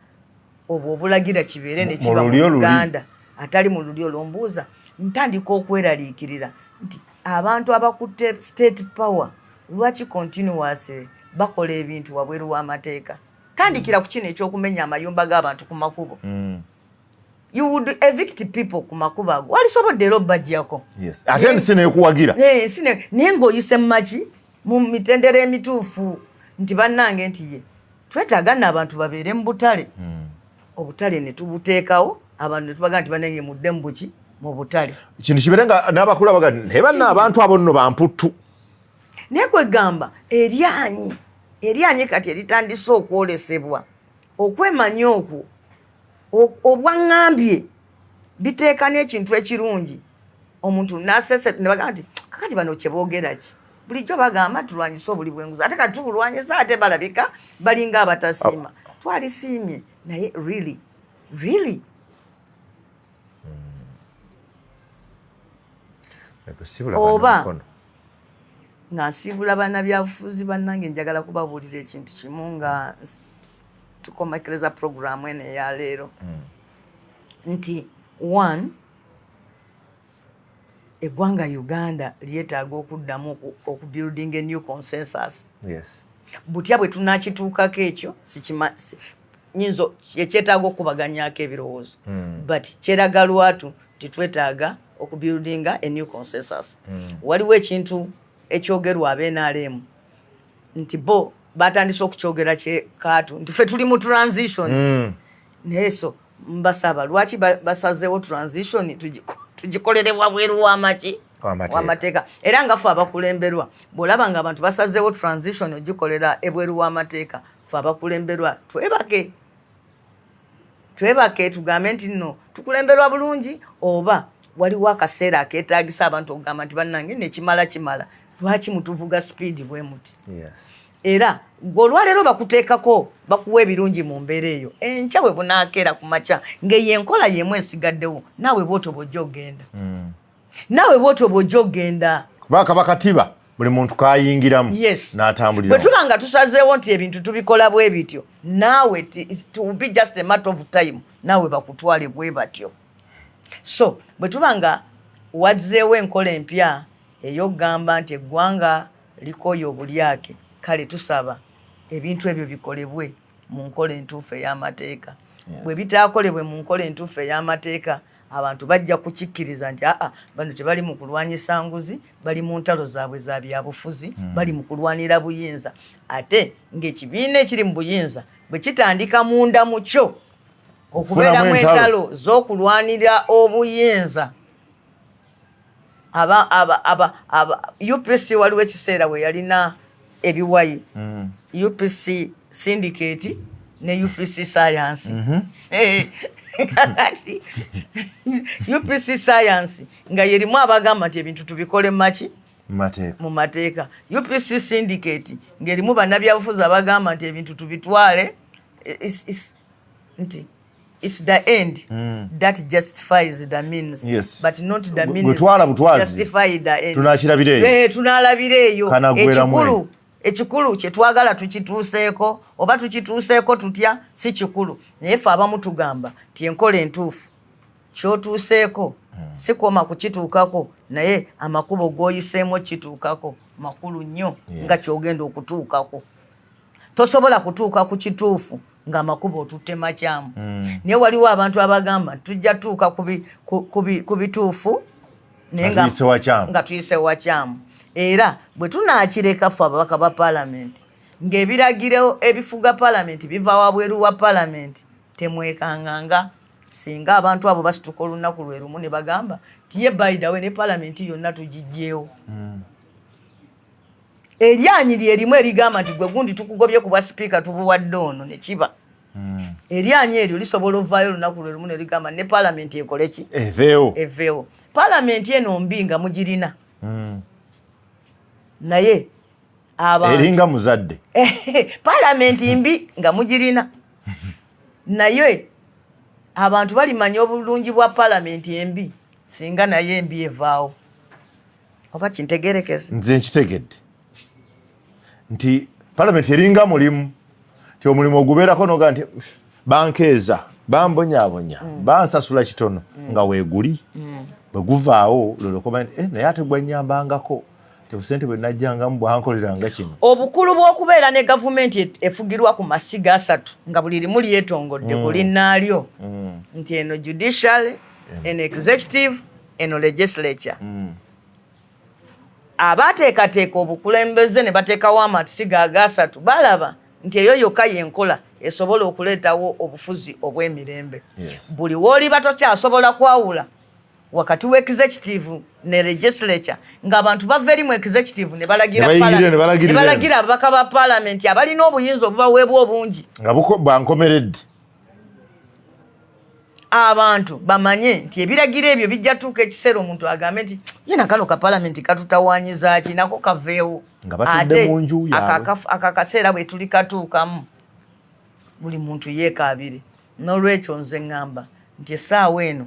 obwo obulagira kibeere ne kiba mu Uganda atali mu lulyo lw'ombuuza. Ntandika okweraliikirira nti abantu abakutte state power lwaki continuously bakola ebintu wabweru w'amateeka? Tandikira ku kino ekyokumenya amayumba g'abantu ku makubo. You would evict people ku makubo ago, walisobodde era obbaggyako. Ate ensi n'ekuwagira. Naye ng'oyise mu maki mu mitendera emituufu nti bannange nti ye twetaaga nno abantu babeere mu butale. Obutale ne tubuteekawo, abantu ne tubaga nti bannange mudde mu buki, mu butale. Kintu kibeere nga n'abakulu abaga naye banna abantu abo nno bamputtu. Naye kwegamba eryanyi kati eritandise okwolesebwa okwemanya okwo obwaŋŋambye biteeka n'ekintu ekirungi omuntu n'asese ne bagamba nti kakati bano kye boogera ki? Bulijjo bagamba tulwanyise obuli bw'enguzi, ate kati tubulwanyisa ate balabika balinga abatasiima. Twalisiimye naye really really oba nga nsiibula bannabyabufuzi bannange, njagala kubabuulira ekintu kimu nga tukomekereza puroguramu eno eya leero. Nti one, eggwanga Uganda lyetaaga okuddamu okubuilding a new consensus. Yes. Butya bwe tunakituukako ekyo nyinza ekyetaaga okubaganyaako ebirowoozo, but kyeraga lwatu nti twetaaga okubuildinga a new consensus. Waliwo ekintu ekyogerwa ab'NRM nti bo batandise okukyogera kyekaatu nti ffe tuli mu transition. Naye so mbasaba lwaki basazeewo transition tugikolere wabweru w'amaki w'amateeka? Era nga ffe abakulemberwa bw'olaba nga abantu basazeewo transition ogikolera ebweru w'amateeka, ffe abakulemberwa twebake tugambe nti nno tukulemberwa bulungi, oba waliwo akaseera akeetaagisa abantu okugamba nti bannange nekimala kimala, lwaki mutuvuga sipiidi bwe muti? Yes. Era gwe olwaleero bakuteekako bakuwa ebirungi mu mbeera eyo, enkya bwe bunaakeera ku makya ng'eyo enkola y'emu esigaddewo, naawe bw'otyo bw'ojja ogenda. Naawe bw'otyo bw'ojja ogenda. Kuba kaba katiba buli muntu kayingiramu. Yes. N'atambuliramu. Bwe tuba nga tusazeewo nti ebintu tubikola bwe bityo, naawe it will be just a matter of time, naawe bakutwale bwe batyo. So bwe tuba nga wazzeewo enkola empya ey'okugamba nti eggwanga likooye obulyake, kale tusaba ebintu ebyo bikolebwe mu nkola entuufu ey'amateeka. Bwe bitaakolebwe mu nkola entuufu ey'amateeka, Abantu bajja kukikkiriza nti aa, bano tebali mu kulwanyisa nguzi, bali mu ntalo zaabwe za byabufuzi, bali mu kulwanira buyinza. Ate ng'ekibiina ekiri mu buyinza bwe kitandika munda mu kyo okubeeramu entalo z'okulwanira obuyinza, aba UPC waliwo ekiseera we yalina ebiwayi, UPC syndicate ne UPC science. Kati UPC science nga yerimu abagamba nti ebintu tubikole maki mu mateeka, UPC syndicate ng'erimu bannabyabufuzi abagamba nti ebintu tubitwale nti it's the end that justifies the means, but not the means justify the end. Tunalabira eyo. Ekikulu kyetwagala tukituuseeko, oba tukituuseeko tutya si kikulu, naye ffe abamu tugamba nti enkola entuufu kyotuuseeko si koma kukituukako, naye amakubo g'oyiseemu kituukako makulu nnyo nga kyogenda okutuukako. Tosobola kutuuka ku kituufu ng'amakubo otutte makyamu. Naye waliwo abantu abagamba tujja tuuka ku bituufu nga tuyise wakyamu. Era bwe tunaakireka ffe ababaka ba paalamenti ng'ebiragiro ebifuga paalamenti biva wabweru wa paalamenti, temwekanganga singa abantu abo basituka olunaku lwe lumu ne bagamba ti ye by the way ne paalamenti yonna tugiggyewo. Eryanyi lyerimu erigamba nti gwe gundi tukugobye ku bwa sipiika tubuwadde ono ne kiba. Eryanyi eryo lisobola ovaayo olunaku lwe lumu ne ligamba ne paalamenti ekole ki? Eveewo. Paalamenti eno mbi nga mugirina. Naye eringa muzadde. Paalamenti mbi nga mugirina, naye abantu balimanya obulungi bwa paalamenti embi singa naye embi evaawo. Oba kintegerekeze? Nze nkitegedde nti paalamenti eringa mulimu, ti omulimu ogubeerako noga nti bankeeza, bambonyaabonya, bansasula kitono, nga weeguli bwe guvaawo lolokoma nti naye ate gwanyambangako obusente bwe najjangamu bwankoleranga kino. Obukulu bw'okubeera ne gavumenti efugirwa ku masiga asatu nga buli limu lyetongodde ku linnaalyo, nti eno judiciary, eno executive, eno legislature. Abateekateeka obukulembeze ne bateekawo amasiga agasatu balaba nti eyo yokka y'enkola esobola okuleetawo obufuzi obw'emirembe. Buli w'oliba tokyasobola kwawula wakati wa executive ne legislature, ng'abantu bava eri mu executive ne balagira ababaka ba paalamenti abalina obuyinza obubaweebwa obungi nga bwankomeredde. Abantu bamanye nti ebiragiro ebyo bijja tuuka ekiseera omuntu agambe nti ye nakano ka paalamenti katutawaanyiza ki, nako kaveewo. Ate akakaseera bwe tuli katuukamu buli muntu yeekaabire. N'olwekyo nze ŋŋamba nti essaawa eno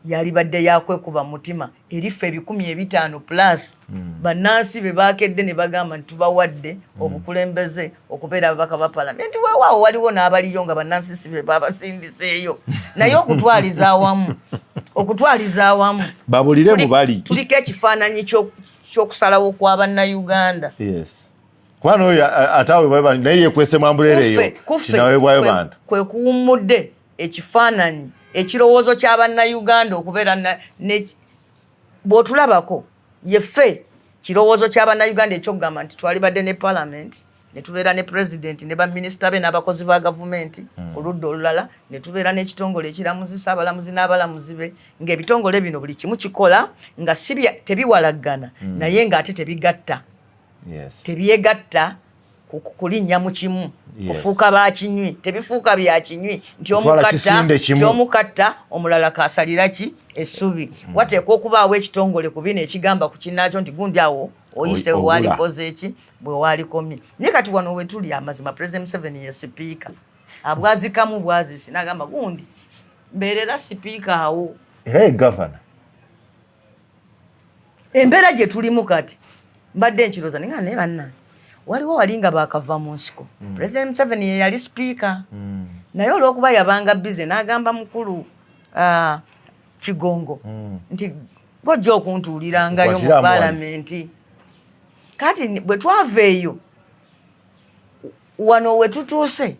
yalibadde yakwekuba mutima eriffe 500 plus bannansi be bakedde ne bagamba nti tubawadde obukulembeze okubeera ababaka ba paalamenti. Weewaawo waliwo n'abaliyo nga bannansi si be babasindiseeyo, naye okutwaliza awamu babulire mu bali tuliko ekifaananyi ky'okusalawo kwa bannayuganda. Kubanga oyo atawe naye yekwese mu ambuleera eyo kinaweebwayo bantu kwe kuwummudde ekifaananyi ekirowoozo ky'abannayuganda okubeera bw'otulabako yeffe kirowoozo ky'abannayuganda ekyokugamba nti twalibadde ne paalamenti ne tubeera ne pulezidenti ne baminisita be n'abakozi ba gavumenti ku ludda olulala, ne tubeera n'ekitongole ekiramuzisa abalamuzi n'abalamuzi be, ng'ebitongole bino buli kimu kikola nga si tebiwalaggana, naye ng'ate tebigatta. Tebyegatta kulinnya mu kimu, kufuuka bakinywi, tebifuuka bya kinywi nti omukatta omulala kasalira ki essubi. Wateekwa okubaawo ekitongole ku bino ekigamba ku kinnaakyo nti gundi awo oyise wewalikoze eki bwe walikomye. Naye kati wano we tuli amazima President Museveni ye sipiika abwazikamu bwazisi n'agamba gundi mbeerera sipiika awo. Era ye gavana. Embeera gye tulimu kati mbadde nkiroza naye nga naye bannange waliwo wali nga baakava mu nsiko. President Museveni ye yali sipiika, naye olw'okuba yabanga bize n'agamba mukulu Kigongo nti gojja okuntuulirangayo mu paalamenti. Kati bwe twava eyo wano we tutuuse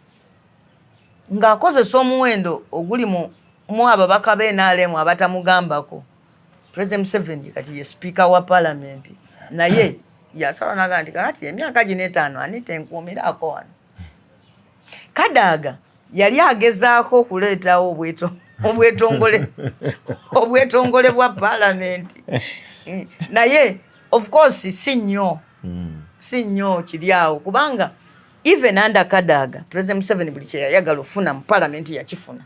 ng'akozesa omuwendo oguli mu Mu ababaka b'NRM abatamugambako, President Museveni kati ye Speaker wa Parliament, naye yasala naga nti kati emyaka gino 5 Anita enkuumirako wano. Kadaga yali agezaako okuleetawo obwetongole bwa Parliament, naye of course si nnyo, si nnyo kiri awo, kubanga even under Kadaga, President Museveni buli kyeyayagala ofuna mu Parliament yakifuna.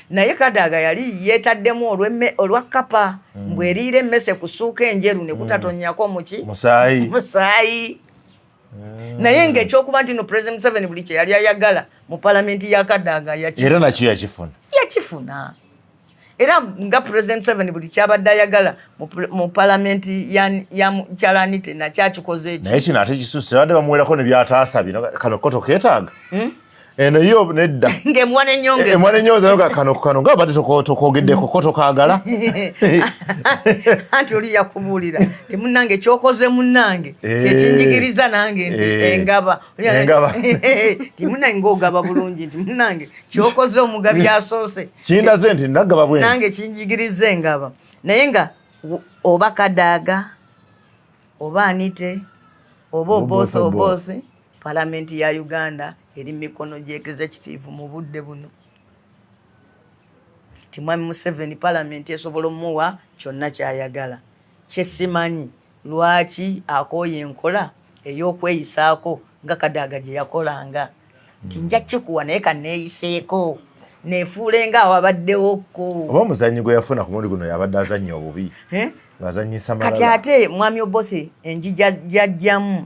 Naye Kadaga yali yeetaddemu olwa kapa, mbweriira emmese kusuuka enjeru ne kutatonyako muki? Musaayi. Musaayi. Naye ng'ekyokuba nti no President Museveni buli kye yali ayagala mu Palamenti ya Kadaga era nakyo yakifuna. Yakifuna. Era nga President Museveni buli kyabadde ayagala mu Palamenti ya mukyala Anite nakyakikoze eki. Naye kino ate kisusse, badde bamuwerako ne byataasabye, kano ko tokeetaaga, eno yo nedda. Ng'emuwa n'ennyongeza. Emwa nenyonza nga kano nga badde tokogeddeko ko tokaagala. Anti oli yakubuulira ti munnange kyokoze munnange kyekinjigiriza nange nti engaba. Engaba. Ti munnange ng'ogaba bulungi, nti munnange kyokoze omugabi asoose. Kindaze nti nagaba bwe. Nange kinjigiriza engaba. Naye nga oba Kadaaga oba Anite oba Oboth Oboth. Oboth, Palamenti ya Uganda eri mu mikono gy'executive mu budde buno. Ti Mwami Museveni Palamenti esobola omuwa kyonna kyayagala. Kyesimanyi lwaki akooye enkola ey'okweyisaako nga Kadaaga gye yakolanga nti nja kikuwa naye kaneeyiseeko neefuule nga awabaddewokko. Oba omuzannyi gwe yafuna ku mulundi guno yabadde azannya obubi Eh? ng'azannyisa Kati malala. ate Mwami Oboth enjija gyajjamu.